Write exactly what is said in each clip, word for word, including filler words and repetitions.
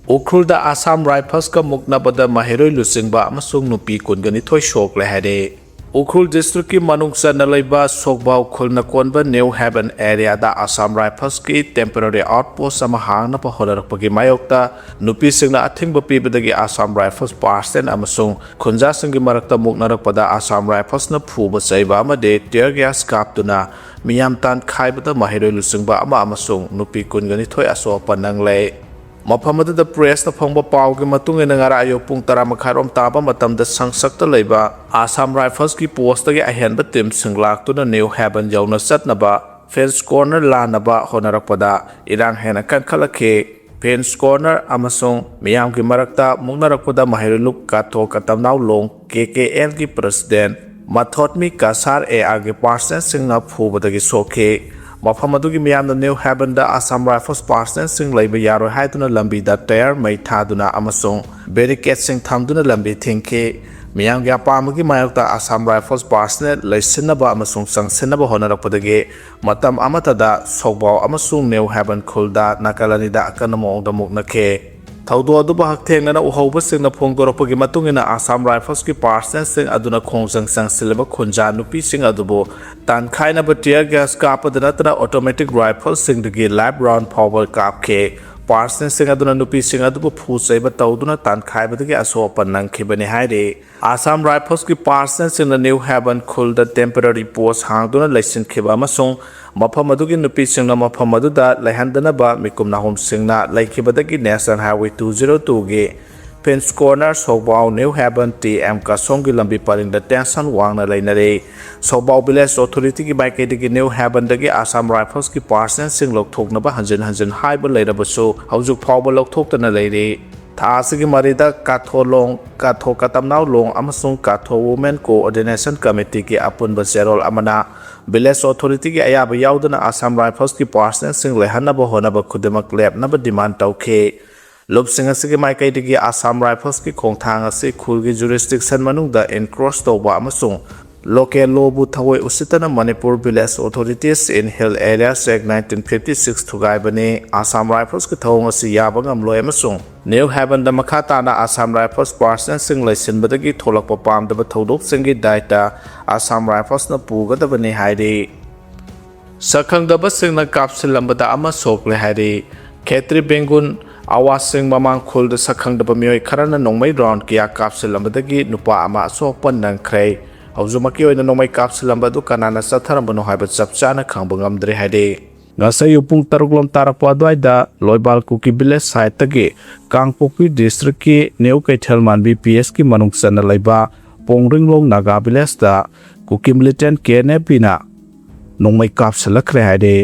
ꯎꯈ꯭ꯔꯨꯜꯗ ꯑꯁꯥꯝ ꯔꯥꯏꯐꯜꯁꯀ ꯃꯨꯛꯅꯕꯗ ꯃꯍꯩꯔꯣꯏ ꯂꯨꯆꯤꯡꯕ ꯑꯃꯁꯨꯡ ꯅꯨꯄꯤ ꯀꯨꯟꯒ ꯅꯤꯊꯣꯏ ꯁꯣꯛꯂꯦ ꯍꯥꯏꯔꯦ꯫ ꯎꯈ꯭ꯔꯨꯜ ꯗꯤꯁꯇ꯭ꯔꯤꯛꯀꯤ ꯃꯅꯨꯡ ꯆꯟꯅ ꯂꯩꯕ ꯁꯣꯛꯕꯥꯎ ꯈꯨꯜꯅ ꯀꯣꯟꯕ ꯅ꯭ꯌꯨ ꯍꯦꯕꯟ ꯑꯦꯔꯤꯌꯥꯗ ꯑꯁꯥꯝ ꯔꯥꯏꯐꯜꯁꯀꯤ ꯇꯦꯝꯄꯔꯔꯤ ꯑꯥꯎꯠꯄꯣꯁ ꯑꯃ ꯍꯥꯡꯅꯕ ꯍꯣꯠꯅꯔꯛꯄꯒꯤ ꯃꯥꯌꯣꯛꯇ ꯅꯨꯄꯤꯁꯤꯡꯅ ꯑꯊꯤꯡꯕ ꯄꯤꯕꯗꯒꯤ ꯑꯁꯥꯝ ꯔꯥꯏꯐꯜꯁ ꯄꯥꯔꯁꯟ ꯑꯃꯁꯨꯡ ꯈꯨꯟꯖꯥꯁꯤꯡꯒꯤ ꯃꯔꯛꯇ ꯃꯨꯛꯅꯔꯛꯄꯗ ꯑꯁꯥꯝ ꯔꯥꯏꯐꯜꯁꯅ ꯐꯨꯕ ꯆꯩꯕ ꯑꯃꯗꯤ ꯇꯤꯌꯔ ꯒ꯭ꯌꯥꯁ ꯀꯥꯞꯇꯨꯅ ꯃꯤꯌꯥꯝ ꯇꯥꯟꯈꯥꯏꯕꯗ ꯃꯍꯩꯔꯣꯏ ꯂꯨꯆꯤꯡꯕ ꯑꯃ ꯑꯃꯁꯨꯡ ꯅꯨꯄꯤ ꯀꯨꯟꯒ ꯅꯤꯊꯣꯏ ꯑꯁꯣꯛ ꯑꯄꯟ ꯅꯪꯂꯦ꯫ ꯃꯐꯝ ꯑꯗꯨꯗ ꯄ꯭ꯔꯦꯁꯇ ꯐꯪꯕ ꯄꯥꯎꯒꯤ ꯃꯇꯨꯡ ꯏꯟꯅ ꯉꯔꯥꯡ ꯑꯌꯨꯛ ꯄꯨꯡ ꯇꯔꯥ ꯃꯈꯥꯏꯔꯣꯝ ꯇꯥꯕ ꯃꯇꯝꯗ ꯁꯪꯁꯛꯇ ꯂꯩꯕ ꯑꯁꯥꯝ ꯔꯥꯏꯐꯜꯁꯀꯤ ꯄꯣꯁꯇꯒꯤ ꯑꯍꯦꯟꯕ ꯇꯤꯝꯁꯤꯡ ꯂꯥꯛꯇꯨꯅ ꯅ꯭ꯌꯨ ꯍꯦꯕꯟ ꯌꯧꯅ ꯆꯠꯅꯕ ꯐꯦꯟꯁ ꯀꯣꯔꯅꯔ ꯂꯥꯟꯅꯕ ꯍꯣꯠꯅꯔꯛꯄꯗ ꯏꯔꯥꯡ ꯍꯦꯟꯅ ꯀꯟꯈꯠꯂꯛꯈꯤ꯫ ꯐꯦꯟꯁ ꯀꯣꯔꯅꯔ ꯑꯃꯁꯨꯡ ꯃꯤꯌꯥꯝꯒꯤ ꯃꯔꯛꯇ ꯃꯨꯛꯅꯔꯛꯄꯗ ꯃꯍꯩꯔꯣꯏ ꯂꯨꯞ ꯀꯥꯊꯣ ꯀꯇꯝꯅꯥꯎ ꯂꯣꯡ, ꯀꯦ ꯀꯦ ꯑꯦꯜꯒꯤ ꯄ꯭ꯔꯁꯤꯗꯦꯟ ꯃꯊꯣꯠꯃꯤ ꯀꯁꯥꯔ ꯑꯦ ꯑꯥꯔꯒꯤ ꯄꯥꯔꯁꯅꯦꯜꯁꯤꯡꯅ ꯐꯨꯕꯗꯒꯤ ꯁꯣꯛꯈꯤ꯫ ꯃꯐꯝ ꯑꯗꯨꯒꯤ ꯃꯤꯌꯥꯝꯅ ꯅ꯭ꯌꯨ ꯍꯦꯕꯟꯗ ꯑꯁꯥꯝ ꯔꯥꯏꯐꯜꯁ ꯄꯥꯔꯁꯅꯦꯜꯁꯤꯡ ꯂꯩꯕ ꯌꯥꯔꯣꯏ ꯍꯥꯏꯗꯨꯅ ꯂꯝꯕꯤꯗ ꯇꯌꯥꯔ ꯃꯩ ꯊꯥꯗꯨꯅ ꯑꯃꯁꯨꯡ ꯕꯦꯔꯤꯀꯦꯗꯁꯤꯡ ꯊꯝꯗꯨꯅ ꯂꯝꯕꯤ ꯊꯤꯡꯈꯤ꯫ ꯃꯤꯌꯥꯝꯒꯤ ꯑꯄꯥꯝꯕꯒꯤ ꯃꯥꯌꯣꯛꯇ ꯑꯁꯥꯝ ꯔꯥꯏꯐꯜꯁ ꯄꯥꯔꯁꯅꯦꯜ ꯂꯩꯁꯤꯟꯅꯕ ꯑꯃꯁꯨꯡ ꯆꯪꯁꯤꯟꯅꯕ ꯍꯣꯠꯅꯔꯛꯄꯗꯒꯤ ꯃꯇꯝ ꯑꯃꯠꯇꯗ ꯁꯣꯛꯕꯥꯎ ꯑꯃꯁꯨꯡ ꯅ꯭ꯌꯨ ꯍꯦꯕꯟ ꯈꯨꯜꯗ ꯅꯥꯀꯜ ꯑꯅꯤꯗ ꯑꯀꯟꯕ ꯃꯑꯣꯡꯗ ꯃꯨꯛꯅꯈꯤ꯫ ꯊꯧꯗꯣꯛ ꯑꯗꯨꯕꯨ ꯍꯛꯊꯦꯡꯅꯅ ꯎꯍꯧꯕꯁꯤꯡꯅ ꯐꯣꯡꯗꯣꯔꯛꯄꯒꯤ ꯃꯇꯨꯡ ꯏꯟꯅ ꯑꯁꯥꯝ ꯔꯥꯏꯐꯜꯁꯀꯤ ꯄꯥꯔꯁꯅꯦꯜꯁꯤꯡ ꯑꯗꯨꯅ ꯈꯣꯡꯖꯪ ꯆꯪꯁꯤꯜꯂꯕ ꯈꯨꯟꯖꯥ ꯅꯨꯄꯤꯁꯤꯡ ꯑꯗꯨꯕꯨ ꯇꯥꯟꯈꯥꯏꯅꯕ ꯇꯤꯌꯔ ꯒ꯭ꯌꯥꯁ ꯀꯥꯞꯄꯗ ꯅꯠꯇꯅ ꯑꯣꯇꯣꯃꯦꯇꯤꯛ ꯔꯥꯏꯐꯜꯁꯤꯡꯗꯒꯤ ꯂꯥꯏꯐ ꯔꯥꯎꯟ ꯐꯥꯎꯕ ꯀꯥꯞꯈꯤ꯫ ꯄꯥꯔꯁꯅꯦꯜꯁꯤꯡ ꯑꯗꯨꯅ ꯅꯨꯄꯤꯁꯤꯡ ꯑꯗꯨꯕꯨ ꯐꯨ ꯆꯩꯕ ꯇꯧꯗꯨꯅ ꯇꯥꯟꯈꯥꯏꯕꯗꯒꯤ ꯑꯁꯣꯛ ꯑꯄꯟ ꯅꯪꯈꯤꯕꯅꯤ ꯍꯥꯏꯔꯤ꯫ ꯑꯁꯥꯝ ꯔꯥꯏꯐꯜꯁꯀꯤ ꯄꯥꯔꯁꯅꯦꯜꯁꯤꯡꯅ ꯅ꯭ꯌꯨ ꯍꯦꯕꯟ ꯈꯨꯜꯗ ꯇꯦꯝꯄꯔꯔꯤ ꯄꯣꯁ ꯍꯥꯡꯗꯨꯅ ꯂꯩꯁꯤꯟꯈꯤꯕ ꯑꯃꯁꯨꯡ ꯃꯐꯝ ꯑꯗꯨꯒꯤ ꯅꯨꯄꯤꯁꯤꯡꯅ ꯃꯐꯝ ꯑꯗꯨꯗ ꯂꯩꯍꯟꯗꯅꯕ ꯃꯤꯀꯨꯞ ꯅꯥꯍꯨꯝꯁꯤꯡꯅ ꯂꯩꯈꯤꯕꯗꯒꯤ ꯅꯦꯁꯅꯦꯜ ꯍꯥꯏꯋꯦ ꯇꯨ ꯖꯤꯔꯣ ꯇꯨꯒꯤ ꯐꯤꯟꯁ ꯀꯣꯔꯅꯔ ꯁꯣꯛꯕꯥꯎ ꯅ꯭ꯌꯨ ꯍꯦꯕꯟ ꯇꯤ ꯑꯦꯝ ꯀꯁꯣꯝꯒꯤ ꯂꯝꯕꯤ ꯄꯔꯤꯡꯗ ꯇꯦꯟꯁꯟ ꯋꯥꯡꯅ ꯂꯩꯅꯔꯤ꯫ ꯁꯣꯛꯕꯥꯎ ꯚꯤꯂꯦꯖ ꯑꯣꯊꯣꯔꯤꯇꯤꯒꯤ ꯃꯥꯏꯀꯩꯗꯒꯤ ꯅ꯭ꯌꯨ ꯍꯦꯕꯟꯗꯒꯤ ꯑꯁꯥꯝ ꯔꯥꯏꯐꯜꯁꯀꯤ ꯄꯥꯔꯁꯅꯦꯜꯁꯤꯡ ꯂꯧꯊꯣꯛꯅꯕ ꯍꯟꯖꯤꯟ ꯍꯟꯖꯤꯟ ꯍꯥꯏꯕ ꯂꯩꯔꯕꯁꯨ ꯍꯧꯖꯤꯛ ꯐꯥꯎꯕ ꯂꯧꯊꯣꯛꯇꯅ ꯂꯩꯔꯤ꯫ ꯊꯥ ꯑꯁꯤꯒꯤ ꯃꯔꯤꯗ ꯀꯥꯊꯣ ꯂꯣꯡ, ꯀꯥꯊꯣ ꯀꯇꯝꯅꯥꯎ ꯂꯣꯡ ꯑꯃꯁꯨꯡ ꯀꯥꯊꯣ ꯋꯨꯃꯦꯟ ꯀꯣꯑꯣꯔꯗꯤꯅꯦꯁꯟ ꯀꯃꯤꯇꯤꯒꯤ ꯑꯄꯨꯟꯕ ꯆꯦꯔꯣꯜ ꯑꯃꯅ ꯚꯤꯂꯦꯖ ꯑꯣꯊꯣꯔꯤꯇꯤꯒꯤ ꯑꯌꯥꯕ ꯌꯥꯎꯗꯅ ꯑꯁꯥꯝ ꯔꯥꯏꯐꯜꯁꯀꯤ ꯄꯥꯔꯁꯅꯦꯜꯁꯤꯡ ꯂꯩꯍꯟꯅꯕ ꯍꯣꯠꯅꯕ ꯈꯨꯗꯤꯡꯃꯛ ꯂꯦꯞꯅꯕ ꯗꯤꯃꯥꯟ ꯇꯧꯈꯤ꯫ ꯂꯨꯞꯁꯤꯡ ꯑꯁꯤꯒꯤ ꯃꯥꯏꯀꯩꯗꯒꯤ ꯑꯁꯥꯝ ꯔꯥꯏꯐꯜꯁꯀꯤ ꯈꯣꯡꯊꯥꯡ ꯑꯁꯤ ꯈꯨꯜꯒꯤ ꯖꯨꯔꯤꯁꯗꯤꯛꯁꯟ ꯃꯅꯨꯡꯗ ꯏꯟꯀ꯭ꯔꯣꯁ ꯇꯧꯕ ꯑꯃꯁꯨꯡ ꯂꯣꯀꯦꯜ ꯂꯣꯕꯨ ꯊꯑꯣꯏ ꯎꯁꯤꯠꯇꯅ ꯃꯅꯤꯄꯨꯔ ꯚꯤꯂꯦꯖ ꯑꯣꯊꯣꯔꯤꯇꯤꯁ ꯏꯟ ꯍꯤꯜ ꯑꯦꯔꯤꯌꯥꯁ ꯑꯦꯛ ꯅꯥꯏꯟꯇꯤꯟ ꯐꯤꯐꯇꯤ ꯁꯤꯛꯁ ꯊꯨꯒꯥꯏꯕꯅꯤ꯫ ꯑꯁꯥꯝ ꯔꯥꯏꯐꯜꯁꯀꯤ ꯊꯧꯑꯣꯡ ꯑꯁꯤ ꯌꯥꯕ ꯉꯝꯂꯣꯏ ꯑꯃꯁꯨꯡ ꯅ꯭ꯌꯨ ꯍꯦꯕꯟꯗ ꯃꯈꯥ ꯇꯥꯅ ꯑꯁꯥꯝ ꯔꯥꯏꯐꯜꯁ ꯄꯥꯔꯁꯅꯦꯜꯁꯤꯡ ꯂꯩꯁꯤꯟꯕꯗꯒꯤ ꯊꯣꯛꯂꯛꯄ ꯄꯥꯝꯗꯕ ꯊꯧꯗꯣꯛꯁꯤꯡꯒꯤ ꯗꯥꯏꯇ ꯑꯁꯥꯝ ꯔꯥꯏꯐꯜꯁꯅ ꯄꯨꯒꯗꯕꯅꯤ ꯍꯥꯏꯔꯤ꯫ ꯁꯛꯈꯪꯗꯕꯁꯤꯡꯅ ꯀꯥꯞꯁꯤꯜꯂꯝꯕꯗ ꯑꯃ ꯁꯣꯛꯂꯦ ꯍꯥꯏꯔꯤ꯫ ꯈꯦꯇ꯭ꯔꯤ ꯕꯦꯡꯒꯨꯟ ꯑꯋꯥꯁꯤꯡ ꯃꯃꯥꯡꯈꯨꯜꯗ ꯁꯛꯈꯪꯗꯕ ꯃꯤꯑꯣꯏ ꯈꯔꯅ ꯅꯣꯡꯃꯩ ꯔꯥꯎꯟ ꯀꯌꯥ ꯀꯥꯞꯁꯤꯜꯂꯝꯕꯗꯒꯤ ꯅꯨꯄꯥ ꯑꯃ ꯑꯁꯣꯛ ꯑꯄꯟ ꯅꯪꯈ꯭ꯔꯦ꯫ ꯍꯧꯖꯤꯛꯃꯛꯀꯤ ꯑꯣꯏꯅ ꯅꯣꯡꯃꯩ ꯀꯥꯞꯁꯤꯜꯂꯝꯕ ꯑꯗꯨ ꯀꯅꯥꯅ ꯆꯠꯊꯔꯝꯕꯅꯣ ꯍꯥꯏꯕ ꯆꯞ ꯆꯥꯅ ꯈꯪꯕ ꯉꯝꯗ꯭ꯔꯤ ꯍꯥꯏꯔꯤ꯫ ꯉꯁꯥꯏ ꯑꯌꯨꯛ ꯄꯨꯡ ꯇꯔꯨꯛ ꯂꯣꯝ ꯇꯥꯔꯛꯄ ꯑꯗꯨꯋꯥꯏꯗ ꯂꯣꯏꯕꯥꯜ ꯀꯨꯀꯤ ꯚꯤꯂꯦꯖ ꯁꯥꯏꯠꯇꯒꯤ ꯀꯥꯡꯄꯣꯛꯄꯤ ꯗꯤꯁꯇ꯭ꯔꯤꯛꯀꯤ ꯅ꯭ꯌꯨ ꯀꯩꯊꯦꯜ ꯃꯥꯟꯕꯤ ꯄꯤ ꯑꯦꯁꯀꯤ ꯃꯅꯨꯡ ꯆꯟꯅ ꯂꯩꯕ ꯄꯣꯡꯔꯤꯡꯂꯣꯡ ꯅꯥꯒꯥ ꯚꯤꯂꯦꯖꯇ ꯀꯨꯀꯤ ꯃꯤꯂꯤꯇꯦꯟ ꯀꯦ ꯑꯦꯟ ꯑꯦ ꯄꯤꯅ ꯅꯣꯡꯃꯩ ꯀꯥꯞꯁꯤꯜꯂꯛꯈ꯭ꯔꯦ ꯍꯥꯏꯔꯦ꯫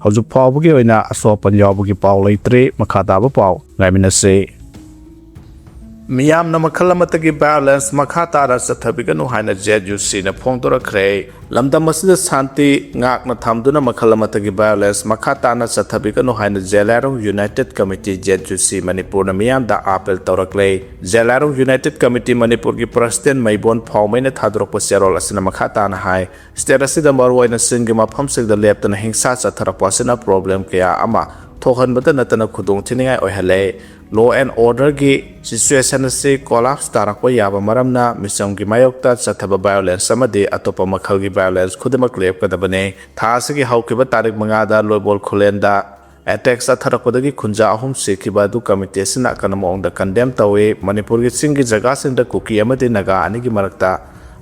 ꯍꯧꯖꯤꯛ ꯐꯥꯎꯕꯒꯤ ꯑꯣꯏꯅ ꯑꯁꯣꯛ ꯑꯄꯟ ꯌꯥꯎꯕꯒꯤ ꯄꯥꯎ ꯂꯩꯇ꯭ꯔꯤ꯫ ꯃꯈꯥ ꯇꯥꯕ ꯄꯥꯎ ꯉꯥꯏꯃꯤꯟꯅꯁꯤ꯫ ꯃꯤꯌꯥꯝꯅ ꯃꯈꯜ ꯑꯃꯠꯇꯒꯤ ꯚꯥꯏꯑꯣꯂꯦꯟꯁ ꯃꯈꯥ ꯇꯥꯅ ꯆꯠꯊꯕꯤꯒꯅꯨ ꯍꯥꯏꯅ ꯖꯦꯠ ꯌꯨ ꯁꯤꯅ ꯐꯣꯡꯗꯣꯔꯛꯈ꯭ꯔꯦ꯫ ꯂꯝꯗꯝ ꯑꯁꯤꯗ ꯁꯥꯟꯇꯤ ꯉꯥꯛꯅ ꯊꯝꯗꯨꯅ ꯃꯈꯜ ꯑꯃꯠꯇꯒꯤ ꯚꯥꯏꯑꯣꯂꯦꯟꯁ ꯃꯈꯥ ꯇꯥꯅ ꯆꯠꯊꯕꯤꯒꯅꯨ ꯍꯥꯏꯅ ꯖꯦꯂꯥꯏꯔꯣꯡ ꯌꯨꯅꯥꯏꯇꯦꯠ ꯀꯃꯤꯇꯤ, ꯖꯦꯠ ꯌꯨ ꯁꯤ, ꯃꯅꯤꯄꯨꯔꯅ ꯃꯤꯌꯥꯝꯗ ꯑꯥꯄꯤꯜ ꯇꯧꯔꯛꯂꯦ꯫ ꯖꯦꯂꯥꯏꯔꯣꯡ ꯌꯨꯅꯥꯏꯇꯦꯠ ꯀꯃꯤꯇꯤ ꯃꯅꯤꯄꯨꯔꯒꯤ ꯄ꯭ꯔꯁꯤꯗꯦꯟ ꯃꯩꯕꯣꯟ ꯐꯥꯎꯃꯩꯅ ꯊꯥꯗꯣꯔꯛꯄ ꯆꯦꯔꯣꯜ ꯑꯁꯤꯅ ꯃꯈꯥ ꯇꯥꯅ ꯍꯥꯏ, ꯁ꯭ꯇꯦꯠ ꯑꯁꯤꯗ ꯃꯔꯨꯑꯣꯏꯅ ꯆꯤꯡꯒꯤ ꯃꯐꯝꯁꯤꯡꯗ ꯂꯦꯞꯇꯅ ꯍꯤꯡꯁꯥ ꯆꯠꯊꯔꯛꯄ ꯑꯁꯤꯅ ꯄ꯭ꯔꯣꯕ꯭ꯂꯦꯝ ꯀꯌꯥ ꯑꯃ ꯊꯣꯛꯍꯟꯕꯇ ꯅꯠꯇꯅ ꯈꯨꯗꯣꯡꯊꯤꯅꯤꯡꯉꯥꯏ ꯑꯣꯏꯍꯜꯂꯦ꯫ ꯂꯣ ꯑꯦꯟ ꯑꯣꯔꯗꯔꯒꯤ ꯁꯤꯆꯨꯋꯦꯁꯟ ꯑꯁꯤ ꯀꯣꯂꯥꯞꯁ ꯇꯥꯔꯛꯄ ꯌꯥꯕ ꯃꯔꯝꯅ ꯃꯤꯆꯝꯒꯤ ꯃꯥꯌꯣꯛꯇ ꯆꯠꯊꯕ ꯚꯥꯏꯑꯣꯂꯦꯟꯁ ꯑꯃꯗꯤ ꯑꯇꯣꯞꯄ ꯃꯈꯜꯒꯤ ꯚꯥꯏꯑꯣꯂꯦꯟꯁ ꯈꯨꯗꯤꯡꯃꯛ ꯂꯦꯞꯀꯗꯕꯅꯤ꯫ ꯊꯥ ꯑꯁꯤꯒꯤ ꯍꯧꯈꯤꯕ ꯇꯥꯔꯤꯛ ꯃꯉꯥꯗ ꯂꯣꯏꯕꯣꯜ ꯈꯨꯂꯦꯟꯗ ꯑꯦꯇꯦꯛ ꯆꯠꯊꯔꯛꯄꯗꯒꯤ ꯈꯨꯟꯖꯥ ꯑꯍꯨꯝ ꯁꯤꯈꯤꯕ ꯑꯗꯨ ꯀꯃꯤꯇꯤ ꯑꯁꯤꯅ ꯑꯀꯟꯕ ꯃꯑꯣꯡꯗ ꯀꯟꯗꯦꯝ ꯇꯧꯏ꯫ ꯃꯅꯤꯄꯨꯔꯒꯤ ꯆꯤꯡꯒꯤ ꯖꯒꯥꯁꯤꯡꯗ ꯀꯨꯀꯤ ꯑꯃꯗꯤ ꯅꯥꯒꯥ ꯑꯅꯤꯒꯤ ꯃꯔꯛꯇ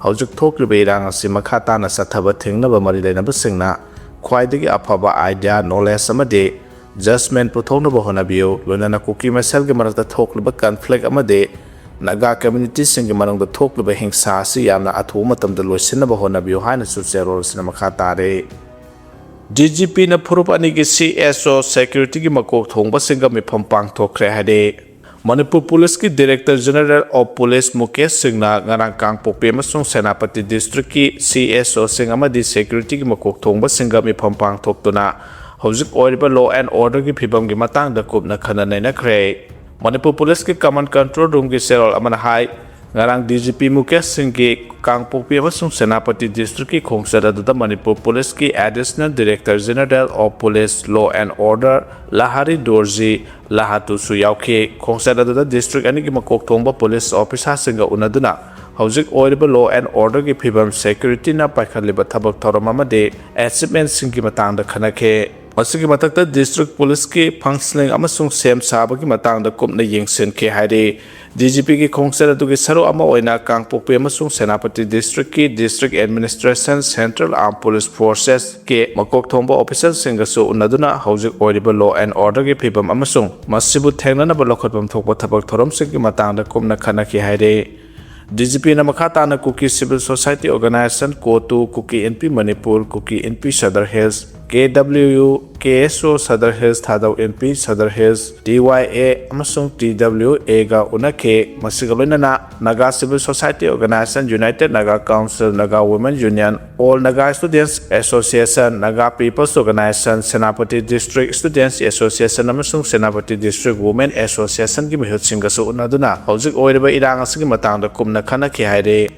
ꯍꯧꯖꯤꯛ ꯊꯣꯛꯂꯤꯕ ꯏꯔꯥꯡ ꯑꯁꯤ ꯃꯈꯥ ꯇꯥꯅ ꯆꯠꯊꯕ ꯊꯤꯡꯅꯕ ꯃꯔꯤ ꯂꯩꯅꯕꯁꯤꯡꯅ ꯈ꯭ꯋꯥꯏꯗꯒꯤ ꯑꯐꯕ ꯑꯥꯏꯗꯤꯌꯥ, ꯅꯣꯂꯦꯖ ꯑꯃꯗꯤ ꯖꯁꯃꯦꯟ ꯄꯨꯊꯣꯛꯅꯕ ꯍꯣꯠꯅꯕꯤꯌꯨ꯫ ꯂꯣꯏꯅꯅ ꯀꯨꯀꯤ ꯃꯁꯦꯜꯒꯤ ꯃꯔꯛꯇ ꯊꯣꯛꯂꯤꯕ ꯀꯟꯐ꯭ꯂꯤꯛ ꯑꯃꯗꯤ ꯅꯥꯒꯥ ꯀꯝꯃ꯭ꯌꯨꯅꯤꯇꯤꯁꯤꯡꯒꯤ ꯃꯅꯨꯡꯗ ꯊꯣꯛꯂꯤꯕ ꯍꯤꯡꯁꯥ ꯑꯁꯤ ꯌꯥꯝꯅ ꯑꯊꯨꯕ ꯃꯇꯝꯗ ꯂꯣꯏꯁꯤꯟꯅꯕ ꯍꯣꯠꯅꯕꯤꯌꯨ ꯍꯥꯏꯅꯁꯨ ꯆꯦꯔꯣꯜ ꯑꯁꯤꯅ ꯃꯈꯥ ꯇꯥꯔꯤ꯫ ꯗꯤ ꯖꯤ ꯄꯤꯅ ꯐꯨꯔꯨꯞ ꯑꯅꯤꯒꯤ ꯁꯤ ꯑꯦꯁ ꯑꯣ ꯁꯦꯀ꯭ꯌꯨꯔꯤꯇꯤꯒꯤ ꯃꯀꯣꯛ ꯊꯣꯡꯕꯁꯤꯡꯒ ꯃꯤꯐꯝ ꯄꯥꯡꯊꯣꯛꯈ꯭ꯔꯦ ꯍꯥꯏꯔꯦ꯫ ꯃꯅꯤꯄꯨꯔ ꯄꯨꯂꯤꯁꯀꯤ director general of police Mukesh ꯁꯤꯡꯅ ꯉꯔꯥꯡ ꯀꯥꯡꯄꯣꯛꯄꯤ ꯑꯃꯁꯨꯡ ꯁꯦꯅꯥꯄꯇꯤ ꯗꯤꯁꯇ꯭ꯔꯤꯛꯀꯤ ꯁꯤ ꯑꯦꯁ ꯑꯣꯁꯤꯡ ꯑꯃꯗꯤ ꯁꯦꯀ꯭ꯌꯨꯔꯤꯇꯤꯒꯤ ꯃꯀꯣꯛ ꯊꯣꯡꯕꯁꯤꯡꯒ ꯃꯤꯐꯝ ꯄꯥꯡꯊꯣꯛꯇꯨꯅ ꯍꯧꯖꯤꯛ ꯑꯣꯏꯔꯤꯕ ꯂꯣ ꯑꯦꯟ ꯑꯣꯔꯗꯔꯒꯤ ꯐꯤꯕꯝꯒꯤ ꯃꯇꯥꯡꯗ ꯀꯨꯞꯅ ꯈꯟꯅ ꯅꯩꯅꯈ꯭ꯔꯦ꯫ ꯃꯅꯤꯄꯨꯔ ꯄꯨꯂꯤꯁꯀꯤ ꯀꯃꯟ ꯀꯟꯇ꯭ꯔꯣꯜ ꯔꯨꯝꯒꯤ ꯆꯦꯔꯣꯜ ꯑꯃꯅ ꯍꯥꯏ, ꯉꯔꯥꯡ ꯗꯤ ꯖꯤ ꯄꯤ ꯃꯨꯀꯦꯁ ꯁꯤꯡꯒꯤ ꯀꯥꯡꯄꯣꯛꯄꯤ ꯑꯃꯁꯨꯡ ꯁꯦꯅꯥꯄꯇꯤ ꯗꯤꯁꯇ꯭ꯔꯤꯛꯀꯤ ꯈꯣꯡꯆꯠ ꯑꯗꯨꯗ ꯃꯅꯤꯄꯨꯔ ꯄꯨꯂꯤꯁꯀꯤ Additional Director General of Police Law and Order ꯂꯍꯥꯔꯤ ꯗꯣꯔꯖꯤ ꯂꯍꯥꯇꯨꯁꯨ ꯌꯥꯎꯈꯤ꯫ ꯈꯣꯡꯆꯠ ꯑꯗꯨꯗ ꯗꯤꯁꯇ꯭ꯔꯤꯛ ꯑꯅꯤꯒꯤ ꯃꯀꯣꯛ ꯊꯣꯡꯕ ꯄꯨꯂꯤꯁ ꯑꯣꯐꯤꯁꯥꯔꯁꯤꯡꯒ ꯎꯅꯗꯨꯅ ꯍꯧꯖꯤꯛ ꯑꯣꯏꯔꯤꯕ law and order ꯒꯤ ꯐꯤꯕꯝ, security ꯅ ꯄꯥꯏꯈꯠꯂꯤꯕ ꯊꯕꯛ ꯊꯧꯔꯝ ꯑꯃꯗꯤ achievement ꯁꯤꯡꯒꯤ ꯃꯇꯥꯡꯗ ꯈꯟꯅꯈꯤ꯫ ꯃꯁꯤꯒꯤ ꯃꯊꯛꯇ ꯗꯤꯁꯇ꯭ꯔꯤꯛ ꯄꯨꯂꯤꯁꯀꯤ functioning ꯑꯃꯁꯨꯡ ꯁꯦꯝ ꯁꯥꯕꯒꯤ ꯃꯇꯥꯡꯗ ꯀꯨꯞꯅ ꯌꯦꯡꯁꯤꯟꯈꯤ ꯍꯥꯏꯔꯤ꯫ ꯗꯤ ꯖꯤ ꯄꯤ ꯒꯤ ꯈꯣꯡꯆꯠ ꯑꯗꯨꯒꯤ ꯁꯔꯨꯛ ꯑꯃ ꯑꯣꯏꯅ ꯀꯥꯡꯄꯣꯛꯄꯤ ꯑꯃꯁꯨꯡ ꯁꯦꯅꯥꯄꯇꯤ ꯗꯤꯁꯇ꯭ꯔꯤꯛꯀꯤ District Administration, Central Armed Police Forces ꯀꯤ ꯃꯀꯣꯛ ꯊꯣꯡꯕ ꯑꯣꯐꯤꯁꯔꯁꯤꯡꯒꯁꯨ ꯎꯅꯗꯨꯅ ꯍꯧꯖꯤꯛ ꯑꯣꯏꯔꯤꯕ law and order ꯒꯤ ꯐꯤꯕꯝ ꯑꯃꯁꯨꯡ ꯃꯁꯤꯕꯨ ꯊꯦꯡꯅꯅꯕ ꯂꯧꯈꯠꯐꯝ ꯊꯣꯛꯄ ꯊꯕꯛ ꯊꯧꯔꯝꯁꯤꯡꯒꯤ ꯃꯇꯥꯡꯗ ꯀꯨꯞꯅ ꯈꯟꯅꯈꯤ ꯍꯥꯏꯔꯤ꯫ ꯗꯤ ꯖꯤ ꯄꯤ ꯅ ꯃꯈꯥ ꯇꯥꯅ ꯀꯨꯀꯤ civil society organization, ꯀꯣꯇꯨ, ꯀꯨꯀꯤ ꯏꯟꯄꯤ ꯃꯅꯤꯄꯨꯔ, ꯀꯨꯀꯤ ꯏꯟꯄꯤ ꯁꯗꯔ ꯍꯤꯜꯁ, ꯀꯦ ꯗꯕ꯭ꯂꯤꯎ ꯌꯨ, ꯀꯦ ꯑꯦꯁ ꯑꯣ ꯁꯗꯔ ꯍꯤꯜꯁ, ꯊꯥꯗꯧ ꯏꯟꯄꯤ ꯁꯗꯔ ꯍꯤꯜꯁ, ꯇꯤ ꯋꯥꯏ ꯑꯦ ꯑꯃꯁꯨꯡ ꯇꯤ ꯗꯕ꯭ꯂꯤꯎ ꯑꯦ ꯒ ꯎꯅꯈꯤ꯫ ꯃꯁꯤꯒ ꯂꯣꯏꯅꯅ Naga Civil Society Organization, United Naga Council, Naga Women Union, All Naga Students Association, Naga People's Organization, Senapati District Students Association ꯑꯃꯁꯨꯡ Senapati District Women Association ꯒꯤ ꯃꯤꯍꯨꯠꯁꯤꯡꯒꯁꯨ ꯎꯅꯗꯨꯅ ꯍꯧꯖꯤꯛ ꯑꯣꯏꯔꯤꯕ ꯏꯔꯥꯡ ꯑꯁꯤꯒꯤ ꯃꯇꯥꯡꯗ ꯀꯨꯞꯅ ꯈꯟꯅꯈꯤ ꯍꯥꯏꯔꯤ꯫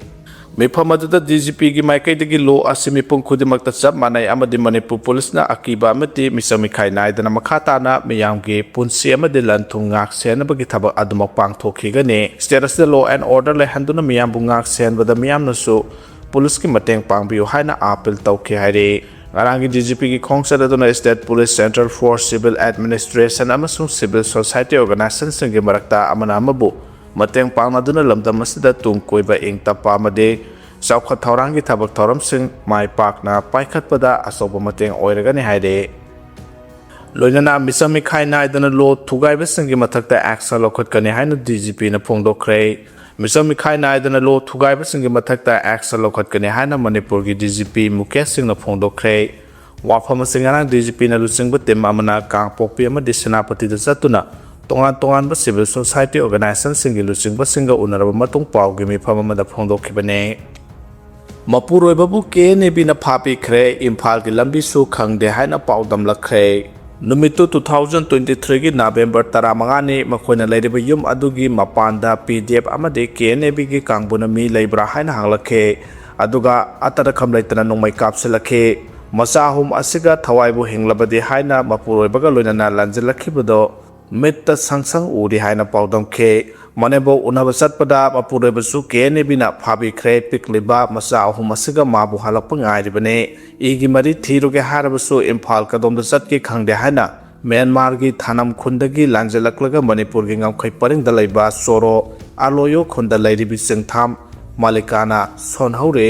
ꯃꯤꯐꯝ ꯑꯗꯨꯗ ꯗꯤ ꯖꯤ ꯄꯤ ꯒꯤ ꯃꯥꯏꯀꯩꯗꯒꯤ law ꯑꯁꯤ ꯃꯤꯄꯨꯝ ꯈꯨꯗꯤꯡꯃꯛꯇ ꯆꯞ ꯃꯥꯟꯅꯩ ꯑꯃꯗꯤ ꯃꯅꯤꯄꯨꯔ ꯄꯨꯂꯤꯁꯅ ꯑꯀꯤꯕ ꯑꯃꯗꯤ ꯃꯤꯆꯪ ꯃꯤꯈꯥꯏ ꯅꯥꯏꯗꯅ ꯃꯈꯥ ꯇꯥꯅ ꯃꯤꯌꯥꯝꯒꯤ ꯄꯨꯟꯁꯤ ꯑꯃꯗꯤ ꯂꯟ ꯊꯨꯝ ꯉꯥꯛ ꯁꯦꯟꯅꯕꯒꯤ ꯊꯕꯛ ꯑꯗꯨꯃꯛ ꯄꯥꯡꯊꯣꯛꯈꯤꯒꯅꯤ꯫ State ꯑꯁꯤꯗ law and order ꯂꯩꯍꯟꯗꯨꯅ ꯃꯤꯌꯥꯝꯕꯨ ꯉꯥꯛ ꯁꯦꯟꯕꯗ ꯃꯤꯌꯥꯝꯅꯁꯨ ꯄꯨꯂꯤꯁꯀꯤ ꯃꯇꯦꯡ ꯄꯥꯡꯕꯤꯌꯨ ꯍꯥꯏꯅ appeal ꯇꯧꯈꯤ ꯍꯥꯏꯔꯤ꯫ ꯉꯔꯥꯡꯒꯤ ꯗꯤ ꯖꯤ ꯄꯤ ꯒꯤ ꯈꯣꯡꯆꯠ ꯑꯗꯨꯅ State Police, Central Force, Civil Administration ꯑꯃꯁꯨꯡ Civil Society Organization ꯁꯤꯡꯒꯤ ꯃꯔꯛꯇ ꯑꯃꯅ ꯑꯃꯕꯨ ꯃꯇꯦꯡ ꯄꯥꯡꯅꯗꯨꯅ ꯂꯝꯗꯝ ꯑꯁꯤꯗ ꯇꯨꯡ ꯀꯣꯏꯕ, ꯏꯪ ꯇꯞꯄ ꯑꯃꯗꯤ ꯆꯥꯎꯈꯠ ꯊꯧꯔꯥꯡꯒꯤ ꯊꯕꯛ ꯊꯧꯔꯝꯁꯤꯡ ꯃꯥꯏ ꯄꯥꯛꯅ ꯄꯥꯏꯈꯠꯄꯗ ꯑꯆꯧꯕ ꯃꯇꯦꯡ ꯑꯣꯏꯔꯒꯅꯤ ꯍꯥꯏꯔꯤ꯫ ꯂꯣꯏꯅꯅ ꯃꯤꯆꯪ ꯃꯤꯈꯥꯏ ꯅꯥꯏꯗꯅ law ꯊꯨꯒꯥꯏꯕꯁꯤꯡꯒꯤ ꯃꯊꯛꯇ action ꯂꯧꯈꯠꯀꯅꯤ ꯍꯥꯏꯅ ꯗꯤ ꯖꯤ ꯄꯤ ꯅ ꯐꯣꯡꯗꯣꯛꯈ꯭ꯔꯦ꯫ ꯃꯤꯆꯪ ꯃꯤꯈꯥꯏ ꯅꯥꯏꯗꯅ law ꯊꯨꯒꯥꯏꯕꯁꯤꯡꯒꯤ ꯃꯊꯛꯇ action ꯂꯧꯈꯠꯀꯅꯤ ꯍꯥꯏꯅ ꯃꯅꯤꯄꯨꯔꯒꯤ ꯗꯤ ꯖꯤ ꯄꯤ ꯃꯨꯀꯦꯁ ꯁꯤꯡꯅ ꯐꯣꯡꯗꯣꯛꯈ꯭ꯔꯦ꯫ ꯋꯥꯐꯝ ꯑꯁꯤ ꯉꯔꯥꯡ ꯗꯤ ꯖꯤ ꯄꯤ ꯅ ꯂꯨꯆꯤꯡꯕ team ꯑꯃꯅ ꯀꯥꯡꯄꯣꯛꯄꯤ ꯑꯃꯗꯤ ꯁꯦꯅꯥꯄꯇꯤꯗ ꯆꯠꯇꯨꯅ ꯇꯣꯉꯥꯟ ꯇꯣꯉꯥꯟꯕ civil society organization ꯁꯤꯡꯒꯤ ꯂꯨꯆꯤꯡꯕꯁꯤꯡꯒ ꯎꯅꯔꯕ ꯃꯇꯨꯡ ꯄꯥꯎꯒꯤ ꯃꯤꯐꯝ ꯑꯃꯗ ꯐꯣꯡꯗꯣꯛꯈꯤꯕꯅꯤ꯫ ꯃꯄꯨꯔꯣꯏꯕꯕꯨ ꯀꯦ ꯑꯦꯟ ꯑꯦ ꯕꯤ ꯅ ꯐꯥꯕꯤꯈ꯭ꯔꯦ, ꯏꯝꯐꯥꯜꯒꯤ ꯂꯝꯕꯤꯁꯨ ꯈꯪꯗꯦ ꯍꯥꯏꯅ ꯄꯥꯎꯗꯝꯂꯛꯈ꯭ꯔꯦ꯫ ꯅꯨꯃꯤꯠꯇꯨ two thousand twenty threeꯒꯤ November ꯇꯔꯥꯃꯉꯥꯅꯤ꯫ ꯃꯈꯣꯏꯅ ꯂꯩꯔꯤꯕ ꯌꯨꯝ ꯑꯗꯨꯒꯤ ꯃꯄꯥꯟꯗ P D F ꯑꯃꯗꯤ K N A Bꯒꯤ ꯀꯥꯡꯕꯨꯅ ꯃꯤ ꯂꯩꯕ꯭ꯔꯥ ꯍꯥꯏꯅ ꯍꯪꯂꯛꯈꯤ꯫ ꯑꯗꯨꯒ ꯑꯇꯔꯈꯝ ꯂꯩꯇꯅ ꯅꯣꯡꯃꯩ ꯀꯥꯞꯁꯤꯜꯂꯛꯈꯤ꯫ ꯃꯆꯥ ꯑꯍꯨꯝ ꯑꯁꯤꯒ ꯊꯋꯥꯏꯕꯨ ꯍꯤꯡꯂꯕꯗꯤ ꯍꯥꯏꯅ ꯃꯄꯨꯔꯣꯏꯕꯒ ꯂꯣꯏꯅꯅ ꯂꯥꯟꯖꯤꯜꯂꯛꯈꯤꯕꯗꯣ ꯃꯤꯠꯇ ꯁꯪ ꯁꯪ ꯎꯔꯤ ꯍꯥꯏꯅ ꯄꯥꯎꯗꯝꯈꯤ꯫ ꯃꯅꯦꯝꯕꯣꯛ ꯎꯅꯕ ꯆꯠꯄꯗ ꯃꯄꯨꯔꯣꯏꯕꯁꯨ K N A Bꯅ ꯐꯥꯕꯤꯈ꯭ꯔꯦ꯫ ꯄꯤꯛꯂꯤꯕ ꯃꯆꯥ ꯑꯍꯨꯝ ꯑꯁꯤꯒ ꯃꯥꯕꯨ ꯍꯜꯂꯛꯄ ꯉꯥꯏꯔꯤꯕꯅꯤ꯫ ꯏꯒꯤ ꯃꯔꯤ ꯊꯤꯔꯨꯒꯦ ꯍꯥꯏꯔꯕꯁꯨ ꯏꯝꯐꯥꯜ ꯀꯗꯣꯝꯗ ꯆꯠꯀꯦ ꯈꯪꯗꯦ ꯍꯥꯏꯅ ꯃ꯭ꯌꯥꯟꯃꯥꯔꯒꯤ ꯊꯥꯅꯝ ꯈꯨꯟꯗꯒꯤ ꯂꯥꯟꯖꯦꯜꯂꯛꯂꯒ ꯃꯅꯤꯄꯨꯔꯒꯤ ꯉꯝꯈꯩ ꯄꯔꯤꯡꯗ ꯂꯩꯕ ꯆꯣꯔꯣ ꯑꯂꯣꯌꯣ ꯈꯨꯟꯗ ꯂꯩꯔꯤꯕꯤ ꯆꯤꯡꯊꯥꯝ ꯃꯥꯂꯤꯀꯥꯅ ꯁꯣꯟꯍꯧꯔꯦ꯫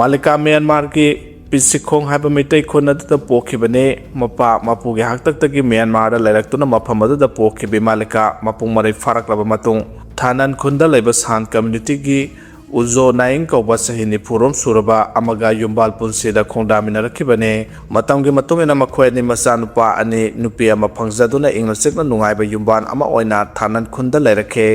ꯃꯥꯂꯤꯀꯥ ꯃ꯭ꯌꯥꯟꯃꯥꯔꯒꯤ ꯄꯤꯁꯤꯈꯣꯡ ꯍꯥꯏꯕ ꯃꯤꯇꯩ ꯈꯨꯟ ꯑꯗꯨꯗ ꯄꯣꯛꯈꯤꯕꯅꯤ꯫ ꯃꯄꯥ ꯃꯄꯨꯒꯤ ꯍꯥꯛꯇꯛꯇꯒꯤ ꯃ꯭ꯌꯥꯟꯃꯥꯔꯗ ꯂꯩꯔꯛꯇꯨꯅ ꯃꯐꯝ ꯑꯗꯨꯗ ꯄꯣꯛꯈꯤꯕꯤ ꯃꯥꯂꯤꯀꯥ ꯃꯄꯨꯡ ꯃꯔꯩ ꯐꯥꯔꯛꯂꯕ ꯃꯇꯨꯡ ꯊꯥꯅꯟ ꯈꯨꯟꯗ ꯂꯩꯕ ꯁꯥꯟ ꯀꯝꯃ꯭ꯌꯨꯅꯤꯇꯤꯒꯤ ꯎꯖꯣ ꯅꯥꯌꯤꯡ ꯀꯧꯕ ꯆꯍꯤ ꯅꯤꯐꯨꯔꯣꯝ ꯁꯨꯔꯕ ꯑꯃꯒ ꯌꯨꯝꯕꯥꯜ ꯄꯨꯟꯁꯤꯗ ꯈꯣꯡꯗꯥꯃꯤꯟꯅꯔꯛꯈꯤꯕꯅꯤ꯫ ꯃꯇꯝꯒꯤ ꯃꯇꯨꯡ ꯏꯟꯅ ꯃꯈꯣꯏ ꯑꯅꯤ ꯃꯆꯥꯅꯨꯄꯥ ꯑꯅꯤ, ꯅꯨꯄꯤ ꯑꯃ ꯐꯪꯖꯗꯨꯅ ꯏꯪꯅ ꯆꯤꯛꯅ ꯅꯨꯡꯉꯥꯏꯕ ꯌꯨꯝꯕꯥꯜ ꯑꯃ ꯑꯣꯏꯅ ꯊꯥꯅꯟ ꯈꯨꯟꯗ ꯂꯩꯔꯛꯈꯤ꯫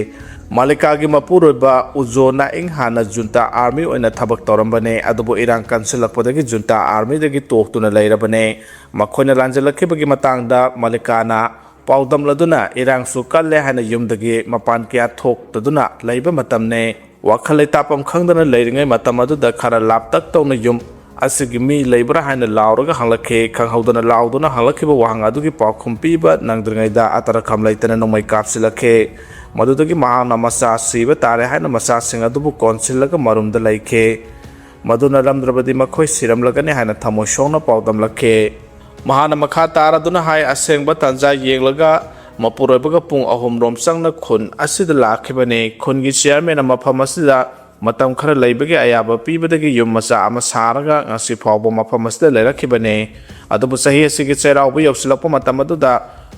ꯃꯥꯂꯤꯀꯥꯒꯤ ꯃꯄꯨꯔꯣꯏꯕ ꯎꯖꯣ ꯅꯥꯏꯪ ꯍꯥꯟꯅ ꯖꯨꯟꯇꯥ ꯑꯥꯔꯃꯤ ꯑꯣꯏꯅ ꯊꯕꯛ ꯇꯧꯔꯝꯕꯅꯤ, ꯑꯗꯨꯕꯨ ꯏꯔꯥꯡ ꯀꯟꯁꯤꯜꯂꯛꯄꯗꯒꯤ ꯖꯨꯟꯇꯥ ꯑꯥꯔꯃꯤꯗꯒꯤ ꯇꯣꯛꯇꯨꯅ ꯂꯩꯔꯕꯅꯤ꯫ ꯃꯈꯣꯏꯅ ꯂꯥꯟꯖꯤꯜꯂꯛꯈꯤꯕꯒꯤ ꯃꯇꯥꯡꯗ ꯃꯥꯂꯤꯀꯥꯅ ꯄꯥꯎꯗꯝꯂꯗꯨꯅ ꯏꯔꯥꯡꯁꯨ ꯀꯜꯂꯦ ꯍꯥꯏꯅ ꯌꯨꯝꯗꯒꯤ ꯃꯄꯥꯟ ꯀꯌꯥ ꯊꯣꯛꯇꯗꯨꯅ ꯂꯩꯕ ꯃꯇꯝꯅꯤ꯫ ꯋꯥꯈꯜ ꯂꯩꯇꯥꯐꯝ ꯈꯪꯗꯅ ꯂꯩꯔꯤꯉꯩ ꯃꯇꯝ ꯑꯗꯨꯗ ꯈꯔ ꯂꯥꯞꯇꯛ ꯇꯧꯅ ꯌꯨꯝ ꯑꯁꯤꯒꯤ ꯃꯤ ꯂꯩꯕ꯭ꯔꯥ ꯍꯥꯏꯅ ꯂꯥꯎꯔꯒ ꯍꯪꯂꯛꯈꯤ꯫ ꯈꯪꯍꯧꯗꯅ ꯂꯥꯎꯗꯨꯅ ꯍꯪꯂꯛꯈꯤꯕ ꯋꯥꯍꯪ ꯑꯗꯨꯒꯤ ꯄꯥꯎꯈꯨꯝ ꯄꯤꯕ ꯅꯪꯗ꯭ꯔꯤꯉꯩꯗ ꯑꯇꯔꯈꯝ ꯂꯩꯇꯅ ꯅꯣꯡꯃꯩ ꯀꯥꯞꯁꯤꯜꯂꯛꯈꯤ꯫ ꯃꯗꯨꯗꯒꯤ ꯃꯍꯥꯛꯅ ꯃꯆꯥ ꯁꯤꯕ ꯇꯥꯔꯦ ꯍꯥꯏꯅ ꯃꯆꯥꯁꯤꯡ ꯑꯗꯨꯕꯨ ꯀꯣꯟꯁꯤꯜꯂꯒ ꯃꯔꯨꯝꯗ ꯂꯩꯈꯤ꯫ ꯃꯗꯨꯅ ꯂꯝꯗ꯭ꯔꯕꯗꯤ ꯃꯈꯣꯏ ꯁꯤꯔꯝꯂꯒꯅꯤ ꯍꯥꯏꯅ ꯊꯃꯣꯏ ꯁꯣꯛꯅ ꯄꯥꯎꯗꯝꯂꯛꯈꯤ꯫ ꯃꯍꯥꯛꯅ ꯃꯈꯥ ꯇꯥꯔꯗꯨꯅ ꯍꯥꯏ, ꯑꯁꯦꯡꯕ ꯇꯥꯟꯖꯥ ꯌꯦꯡꯂꯒ ꯃꯄꯨꯔꯣꯏꯕꯒ ꯄꯨꯡ ꯑꯍꯨꯝ ꯔꯣꯝ ꯆꯪꯅ ꯈꯨꯟ ꯑꯁꯤꯗ ꯂꯥꯛꯈꯤꯕꯅꯤ꯫ ꯈꯨꯟꯒꯤ ꯆꯤꯌꯥꯔꯃꯦꯟꯅ ꯃꯐꯝ ꯑꯁꯤꯗ ꯃꯇꯝ ꯈꯔ ꯂꯩꯕꯒꯤ ꯑꯌꯥꯕ ꯄꯤꯕꯗꯒꯤ ꯌꯨꯝ ꯃꯆꯥ ꯑꯃ ꯁꯥꯔꯒ ꯉꯁꯤ ꯐꯥꯎꯕ ꯃꯐꯝ ꯑꯁꯤꯗ ꯂꯩꯔꯛꯈꯤꯕꯅꯤ꯫ ꯑꯗꯨꯕꯨ ꯆꯍꯤ ꯑꯁꯤꯒꯤ ꯆꯩꯔꯥꯎꯕ ꯌꯧꯁꯤꯜꯂꯛꯄ ꯃꯇꯝ ꯑꯗꯨꯗ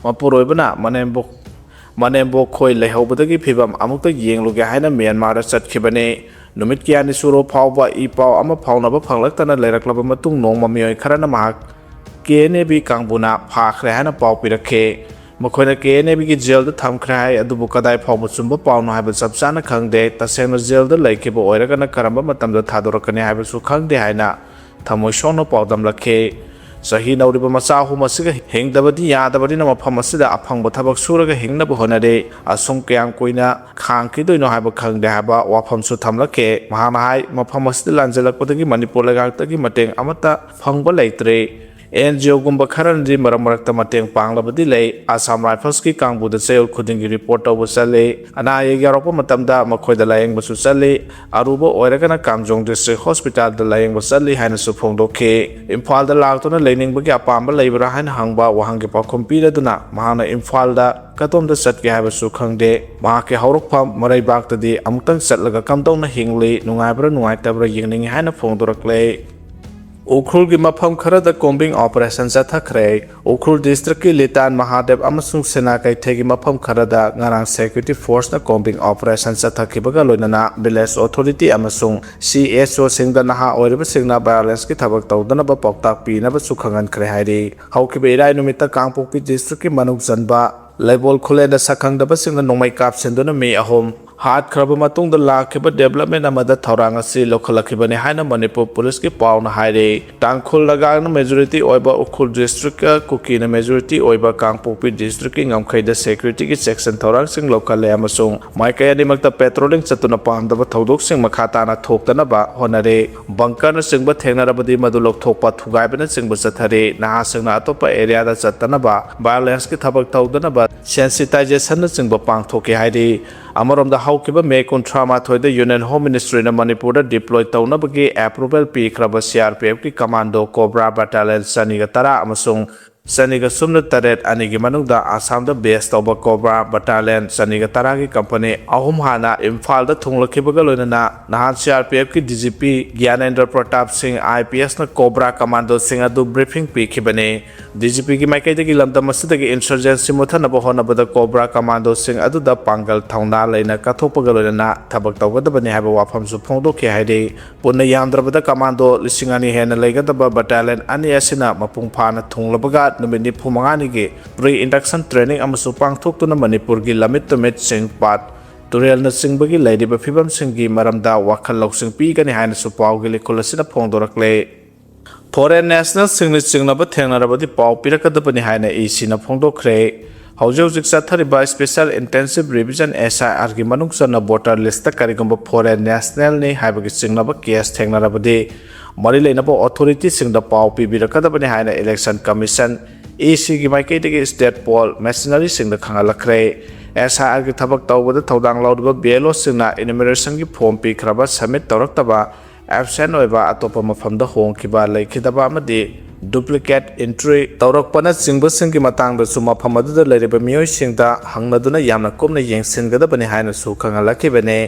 ꯃꯄꯨꯔꯣꯏꯕꯅ ꯃꯅꯦꯝꯕꯣꯛ ꯃꯅꯦꯝꯕꯣꯛ ꯈꯣꯏ ꯂꯩꯍꯧꯕꯗꯒꯤ ꯐꯤꯕꯝ ꯑꯃꯨꯛꯇ ꯌꯦꯡꯂꯨꯒꯦ ꯍꯥꯏꯅ ꯃ꯭ꯌꯥꯟꯃꯥꯔꯗ ꯆꯠꯈꯤꯕꯅꯤ꯫ ꯅꯨꯃꯤꯠ ꯀꯌꯥꯅꯤ ꯁꯨꯔꯕ ꯐꯥꯎꯕ ꯏ ꯄꯥꯎ ꯑꯃ ꯐꯥꯎꯅꯕ ꯐꯪꯂꯛꯇꯅ ꯂꯩꯔꯛꯂꯕ ꯃꯇꯨꯡ, ꯅꯣꯡꯃ ꯃꯤꯑꯣꯏ ꯈꯔꯅ ꯃꯍꯥꯛ K N A B ꯀꯥꯡꯕꯨꯅ ꯐꯥꯈ꯭ꯔꯦ ꯍꯥꯏꯅ ꯄꯥꯎ ꯄꯤꯔꯛꯈꯤ꯫ ꯃꯈꯣꯏꯅ K N A B ꯒꯤ ꯖꯦꯜꯗ ꯊꯝꯈ꯭ꯔꯦ ꯍꯥꯏ, ꯑꯗꯨꯕꯨ ꯀꯗꯥꯏ ꯐꯥꯎꯕ ꯆꯨꯝꯕ ꯄꯥꯎꯅꯣ ꯍꯥꯏꯕ ꯆꯞ ꯆꯥꯅ ꯈꯪꯗꯦ꯫ ꯇꯁꯦꯡꯅ ꯖꯦꯜꯗ ꯂꯩꯈꯤꯕ ꯑꯣꯏꯔꯒꯅ ꯀꯔꯝꯕ ꯃꯇꯝꯗ ꯊꯥꯗꯣꯔꯛꯀꯅꯤ ꯍꯥꯏꯕꯁꯨ ꯈꯪꯗꯦ ꯍꯥꯏꯅ ꯊꯃꯣꯏ ꯁꯣꯛꯅ ꯄꯥꯎꯗꯝꯂꯛꯈꯤ꯫ ꯆꯍꯤ ꯅꯧꯔꯤꯕ ꯃꯆꯥ ꯑꯍꯨꯝ ꯑꯁꯤꯒ ꯍꯤꯡꯗꯕꯗꯤ ꯌꯥꯗꯕꯅꯤꯅ ꯃꯐꯝ ꯑꯁꯤꯗ ꯑꯐꯪꯕ ꯊꯕꯛ ꯁꯨꯔꯒ ꯍꯤꯡꯅꯕ ꯍꯣꯠꯅꯔꯤ꯫ ꯑꯁꯨꯝ ꯀꯌꯥꯝ ꯀꯨꯏꯅ ꯈꯥꯡꯈꯤꯗꯣꯏꯅꯣ ꯍꯥꯏꯕ ꯈꯪꯗꯦ ꯍꯥꯏꯕ ꯋꯥꯐꯝꯁꯨ ꯊꯝꯂꯛꯈꯤ꯫ ꯃꯍꯥꯛꯅ ꯍꯥꯏ, ꯃꯐꯝ ꯑꯁꯤꯗ ꯂꯥꯟꯖꯦꯜꯂꯛꯄꯗꯒꯤ ꯃꯅꯤꯄꯨꯔ ꯂꯩꯉꯥꯛꯇꯒꯤ ꯃꯇꯦꯡ ꯑꯃꯠꯇ ꯐꯪꯕ ꯂꯩꯇ꯭ꯔꯦ꯫ ꯑꯦꯟ ꯖꯤ ꯑꯣꯒꯨꯝꯕ ꯈꯔꯅꯗꯤ ꯃꯔꯛ ꯃꯔꯛꯇ ꯃꯇꯦꯡ ꯄꯥꯡꯂꯕꯗꯤ ꯂꯩ꯫ ꯑꯁꯥꯝ ꯔꯥꯏꯐꯜꯁꯀꯤ ꯀꯥꯡꯕꯨꯗ ꯆꯌꯣꯜ ꯈꯨꯗꯤꯡꯒꯤ ꯔꯤꯄꯣꯔꯠ ꯇꯧꯕ ꯆꯠꯂꯤ꯫ ꯑꯅꯥ ꯑꯌꯦꯛ ꯌꯥꯎꯔꯛꯄ ꯃꯇꯝꯗ ꯃꯈꯣꯏꯗ ꯂꯥꯌꯦꯡꯕꯁꯨ ꯆꯠꯂꯤ꯫ ꯑꯔꯨꯕ ꯑꯣꯏꯔꯒꯅ ꯀꯥꯝꯖꯣꯡ ꯗꯤꯁꯇ꯭ꯔꯤꯛ ꯍꯣꯁꯄꯤꯇꯥꯜꯗ ꯂꯥꯌꯦꯡꯕ ꯆꯠꯂꯤ ꯍꯥꯏꯅꯁꯨ ꯐꯣꯡꯗꯣꯛꯈꯤ꯫ ꯏꯝꯐꯥꯜꯗ ꯂꯥꯛꯇꯨꯅ ꯂꯩꯅꯤꯡꯕꯒꯤ ꯑꯄꯥꯝꯕ ꯂꯩꯕ꯭ꯔꯥ ꯍꯥꯏꯅ ꯍꯪꯕ ꯋꯥꯍꯪꯒꯤ ꯄꯥꯎꯈꯨꯝ ꯄꯤꯔꯗꯨꯅ ꯃꯍꯥꯛꯅ ꯏꯝꯐꯥꯜꯗ ꯀꯗꯣꯝꯗ ꯆꯠꯀꯦ ꯍꯥꯏꯕꯁꯨ ꯈꯪꯗꯦ꯫ ꯃꯍꯥꯛꯀꯤ ꯍꯧꯔꯛꯐꯝ ꯃꯔꯩꯕꯥꯛꯇꯗꯤ ꯑꯃꯨꯛꯇꯪ ꯆꯠꯂꯒ ꯀꯝꯗꯧꯅ ꯍꯤꯡꯂꯤ, ꯅꯨꯡꯉꯥꯏꯕ꯭ꯔꯥ ꯅꯨꯡꯉꯥꯏꯇꯕ꯭ꯔꯥ ꯌꯦꯡꯅꯤꯡꯏ ꯍꯥꯏꯅ ꯐꯣꯡꯗꯣꯔꯛꯂꯦ꯫ ꯎꯈ꯭ꯔꯨꯜꯒꯤ ꯃꯐꯝ ꯈꯔꯗ ꯀꯣꯝꯕꯤꯡ ꯑꯣꯄꯔꯦꯁꯟ ꯆꯠꯊꯈ꯭ꯔꯦ꯫ ꯎꯈ꯭ꯔꯨꯜ ꯗꯤꯁꯇ꯭ꯔꯤꯛꯀꯤ ꯂꯤꯇꯥꯟ ꯃꯍꯥꯗꯦꯕ ꯑꯃꯁꯨꯡ ꯁꯦꯅꯥ ꯀꯩꯊꯦꯜꯒꯤ ꯃꯐꯝ ꯈꯔꯗ ꯉꯔꯥꯡ ꯁꯦꯀ꯭ꯌꯨꯔꯤꯇꯤ ꯐꯣꯔꯁꯅ ꯀꯣꯝꯕꯤꯡ ꯑꯣꯄꯔꯦꯁꯟ ꯆꯠꯊꯈꯤꯕꯒ ꯂꯣꯏꯅꯅ ꯚꯤꯂꯦꯖ ꯑꯣꯊꯣꯔꯤꯇꯤ ꯑꯃꯁꯨꯡ ꯁꯤ ꯑꯦꯁ ꯑꯣꯁꯤꯡꯗ ꯅꯍꯥ ꯑꯣꯏꯔꯤꯕꯁꯤꯡꯅ ꯚꯥꯏꯑꯣꯂꯦꯟꯁꯀꯤ ꯊꯕꯛ ꯇꯧꯗꯅꯕ ꯄꯥꯎꯇꯥꯛ ꯄꯤꯅꯕꯁꯨ ꯈꯪꯍꯟꯈ꯭ꯔꯦ ꯍꯥꯏꯔꯤ꯫ ꯍꯧꯈꯤꯕ ꯏꯔꯥꯏ ꯅꯨꯃꯤꯠꯇ ꯀꯥꯡꯄꯣꯛꯄꯤ ꯗꯤꯁꯇ꯭ꯔꯤꯛꯀꯤ ꯃꯅꯨꯡ ꯆꯟꯕ ꯂꯩꯕꯣꯜ ꯈꯨꯂꯦꯟꯗ ꯁꯛꯈꯪꯗꯕꯁꯤꯡꯅ ꯅꯣꯡꯃꯩ ꯀꯥꯞꯁꯤꯟꯗꯨꯅ ꯃꯤ ꯑꯍꯨꯝ ꯍꯥꯠꯈ꯭ꯔꯕ ꯃꯇꯨꯡꯗ ꯂꯥꯛꯈꯤꯕ ꯗꯤꯕꯦꯂꯞꯃꯦꯟ ꯑꯃꯗ ꯊꯧꯔꯥꯡ ꯑꯁꯤ ꯂꯧꯈꯠꯂꯛꯈꯤꯕꯅꯤ ꯍꯥꯏꯅ ꯃꯅꯤꯄꯨꯔ ꯄꯨꯂꯤꯁꯀꯤ ꯄꯥꯎꯅ ꯍꯥꯏꯔꯤ꯫ ꯇꯥꯡꯈꯨꯜ ꯅꯥꯒꯥꯅ ꯃꯦꯖꯣꯔꯤꯇꯤ ꯑꯣꯏꯕ ꯎꯈ꯭ꯔꯨꯜ ꯗꯤꯁꯇ꯭ꯔꯤꯛꯀ ꯀꯨꯀꯤꯅ ꯃꯦꯖꯣꯔꯤꯇꯤ ꯑꯣꯏꯕ ꯀꯥꯡꯄꯣꯛꯄꯤ ꯗꯤꯁꯇ꯭ꯔꯤꯛꯀꯤ ꯉꯝꯈꯩꯗ ꯁꯦꯀ꯭ꯌꯨꯔꯤꯇꯤꯒꯤ ꯆꯦꯛꯁꯤꯟ ꯊꯧꯔꯥꯡꯁꯤꯡ ꯂꯧꯈꯠꯂꯦ ꯑꯃꯁꯨꯡ ꯃꯥꯏꯀꯩ ꯑꯅꯤꯃꯛꯇ ꯄꯦꯇ꯭ꯔꯣꯂꯤꯡ ꯆꯠꯇꯨꯅ ꯄꯥꯝꯗꯕ ꯊꯧꯗꯣꯛꯁꯤꯡ ꯃꯈꯥ ꯇꯥꯅ ꯊꯣꯛꯇꯅꯕ ꯍꯣꯠꯅꯔꯦ꯫ ꯕꯪꯀꯔꯅꯆꯤꯡꯕ ꯊꯦꯡꯅꯔꯕꯗꯤ ꯃꯗꯨ ꯂꯧꯊꯣꯛꯄ, ꯊꯨꯒꯥꯏꯕꯅꯆꯤꯡꯕ ꯆꯠꯊꯔꯤ꯫ ꯅꯍꯥꯁꯤꯡꯅ ꯑꯇꯣꯞꯄ ꯑꯦꯔꯤꯌꯥꯗ ꯆꯠꯇꯅꯕ, ꯚꯥꯏꯑꯣꯂꯦꯟꯁꯀꯤ ꯊꯕꯛ ꯇꯧꯗꯅꯕ ꯁꯦꯟꯁꯤꯇꯥꯏꯖꯦꯁꯟꯅꯆꯤꯡꯕ ꯄꯥꯡꯊꯣꯛꯀꯦ ꯍꯥꯏꯔꯤ꯫ ꯑꯃꯔꯣꯝꯗ ꯍꯧꯈꯤꯕ ꯃꯦ ꯀꯨꯟꯊ꯭ꯔꯥ ꯃꯥꯊꯣꯏꯗ ꯌꯨꯅꯤꯌꯟ ꯍꯣꯝ ꯃꯤꯅꯤꯁꯇ꯭ꯔꯤꯅ ꯃꯅꯤꯄꯨꯔꯗ ꯗꯤꯄ꯭ꯂꯣꯏ ꯇꯧꯅꯕꯒꯤ ꯑꯦꯄ꯭ꯔꯨꯚꯦꯜ ꯄꯤꯈ꯭ꯔꯕ ꯁꯤ ꯑꯥꯔ ꯄꯤ ꯑꯦꯐꯀꯤ ꯀꯃꯥꯟꯗꯣ ꯀꯣꯕ꯭ꯔꯥ ꯕꯦꯇꯥꯂꯤꯌꯟ ꯆꯅꯤꯒ ꯇꯔꯥ ꯑꯃꯁꯨꯡ ꯆꯅꯤꯒ ꯁꯨꯞꯅ ꯇꯔꯦꯠ ꯑꯅꯤꯒꯤ ꯃꯅꯨꯡꯗ ꯑꯁꯥꯝꯗ ꯕꯦꯁ ꯇꯧꯕ ꯀꯣꯕ꯭ꯔꯥ ꯕꯦꯇꯥꯂꯤꯌꯟ ꯆꯅꯤꯒ ꯇꯔꯥꯒꯤ ꯀꯝꯄꯅꯤ ꯑꯍꯨꯝ ꯍꯥꯟꯅ ꯏꯝꯐꯥꯜꯗ ꯊꯨꯡꯂꯛꯈꯤꯕꯒ ꯂꯣꯏꯅꯅ ꯅꯍꯥꯟ ꯁꯤ R P ꯑꯦꯐꯀꯤ D G P ꯒ꯭ꯌꯥꯅꯦꯟꯗ꯭ꯔ Pratap ꯁꯤꯡ, ꯑꯥꯏ ꯄꯤ ꯑꯦꯁꯅ ꯀꯣꯕ꯭ꯔꯥ ꯀꯃꯥꯟꯗꯣꯁꯤꯡ ꯑꯗꯨ ꯕ꯭ꯔꯤꯐꯤꯡ ꯄꯤꯈꯤꯕꯅꯤ꯫ ꯗꯤ ꯖꯤ ꯄꯤꯒꯤ ꯃꯥꯏꯀꯩꯗꯒꯤ ꯂꯝꯗꯝ ꯑꯁꯤꯗꯒꯤ ꯏꯟꯁꯔꯖꯦꯟꯁꯤ ꯃꯨꯠꯊꯅꯕ ꯍꯣꯠꯅꯕꯗ ꯀꯣꯕ꯭ꯔꯥ ꯀꯃꯥꯟꯗꯣꯁꯤꯡ ꯑꯗꯨꯗ ꯄꯥꯡꯒꯜ ꯊꯧꯅꯥ ꯂꯩꯅ ꯀꯠꯊꯣꯛꯄꯒ ꯂꯣꯏꯅꯅ ꯊꯕꯛ ꯇꯧꯒꯗꯕꯅꯤ ꯍꯥꯏꯕ ꯋꯥꯐꯝꯁꯨ ꯐꯣꯡꯗꯣꯛꯈꯤ ꯍꯥꯏꯔꯤ꯫ ꯄꯨꯟꯅ ꯌꯥꯝꯗ꯭ꯔꯕꯗ ꯀꯃꯥꯟꯗꯣ ꯂꯤꯁꯤꯡ ꯑꯅꯤ ꯍꯦꯟꯅ ꯂꯩꯒꯗꯕ ꯕꯦꯇꯥꯂꯤꯌꯟ ꯑꯅꯤ ꯑꯁꯤꯅ ꯃꯄꯨꯡ ꯐꯥꯅ ꯊꯨꯡꯂꯕꯒ ꯅꯨꯃꯤꯠ ꯅꯤꯐꯨ ꯃꯉꯥꯅꯤꯒꯤ ꯄ꯭ꯔꯤ ꯏꯟꯗꯛꯁꯟ ꯇ꯭ꯔꯦꯅꯤꯡ ꯑꯃꯁꯨ ꯄꯥꯡꯊꯣꯛꯇꯨꯅ ꯃꯅꯤꯄꯨꯔꯒꯤ ꯂꯝꯃꯤꯠ ꯇꯨꯃꯤꯠ, ꯆꯤꯡ, ꯄꯥꯠ, ꯇꯨꯔꯦꯜꯅꯆꯤꯡꯕꯒꯤ ꯂꯩꯔꯤꯕ ꯐꯤꯕꯝꯁꯤꯡꯒꯤ ꯃꯔꯝꯗ ꯋꯥꯈꯜ ꯂꯧꯁꯤꯡ ꯄꯤꯒꯅꯤ ꯍꯥꯏꯅꯁꯨ ꯄꯥꯎꯒꯤ ꯂꯤꯈꯨꯜ ꯑꯁꯤꯅ ꯐꯣꯡꯗꯣꯔꯛꯂꯦ꯫ Foreign nationalꯁꯤꯡꯅ ꯆꯤꯡꯅꯕ ꯊꯦꯡꯅꯔꯕꯗꯤ ꯄꯥꯎ ꯄꯤꯔꯛꯀꯗꯕꯅꯤ ꯍꯥꯏꯅ ꯏ ꯁꯤꯅ ꯐꯣꯡꯗꯣꯛꯈ꯭ꯔꯦ꯫ ꯍꯧꯖꯤꯛ ꯍꯧꯖꯤꯛ ꯆꯠꯊꯔꯤꯕ Special Intensive Revision, S I Rꯒꯤ ꯃꯅꯨꯡ ꯆꯟꯅ voter listꯇ ꯀꯔꯤꯒꯨꯝꯕ foreign nationalꯅꯤ ꯍꯥꯏꯕꯒꯤ ꯆꯤꯡꯅꯕ case ꯊꯦꯡꯅꯔꯕꯗꯤ ꯃꯔꯤ ꯂꯩꯅꯕ authorityꯁꯤꯡꯗ ꯄꯥꯎ ꯄꯤꯕꯤꯔꯛꯀꯗꯕꯅꯤ ꯍꯥꯏꯅ Election Commission, ECꯒꯤ ꯃꯥꯏꯀꯩꯗꯒꯤ state poll machineryꯁꯤꯡꯗ ꯈꯪꯍꯜꯂꯛꯈ꯭ꯔꯦ꯫ S I Rꯒꯤ ꯊꯕꯛ ꯇꯧꯕꯗ ꯊꯧꯗꯥꯡ ꯂꯧꯔꯤꯕ BLOꯁꯤꯡꯅ enumerationꯒꯤ form ꯄꯤꯈ꯭ꯔꯕ submit ꯇꯧꯔꯛꯇꯕ, absent ꯑꯣꯏꯕ, ꯑꯇꯣꯞꯄ ꯃꯐꯝꯗ ꯍꯣꯡꯈꯤꯕ, ꯂꯩꯈꯤꯗꯕ ꯑꯃꯗꯤ duplicate entry ꯇꯧꯔꯛꯄꯅꯆꯤꯡꯕꯁꯤꯡꯒꯤ ꯃꯇꯥꯡꯗꯁꯨ ꯃꯐꯝ ꯑꯗꯨꯗ ꯂꯩꯔꯤꯕ ꯃꯤꯑꯣꯏꯁꯤꯡꯗ ꯍꯪꯅꯗꯨꯅ ꯌꯥꯝꯅ ꯀꯨꯞꯅ ꯌꯦꯡꯁꯤꯟꯒꯗꯕꯅꯤ ꯍꯥꯏꯅꯁꯨ ꯈꯪꯍꯜꯂꯛꯈꯤꯕꯅꯤ꯫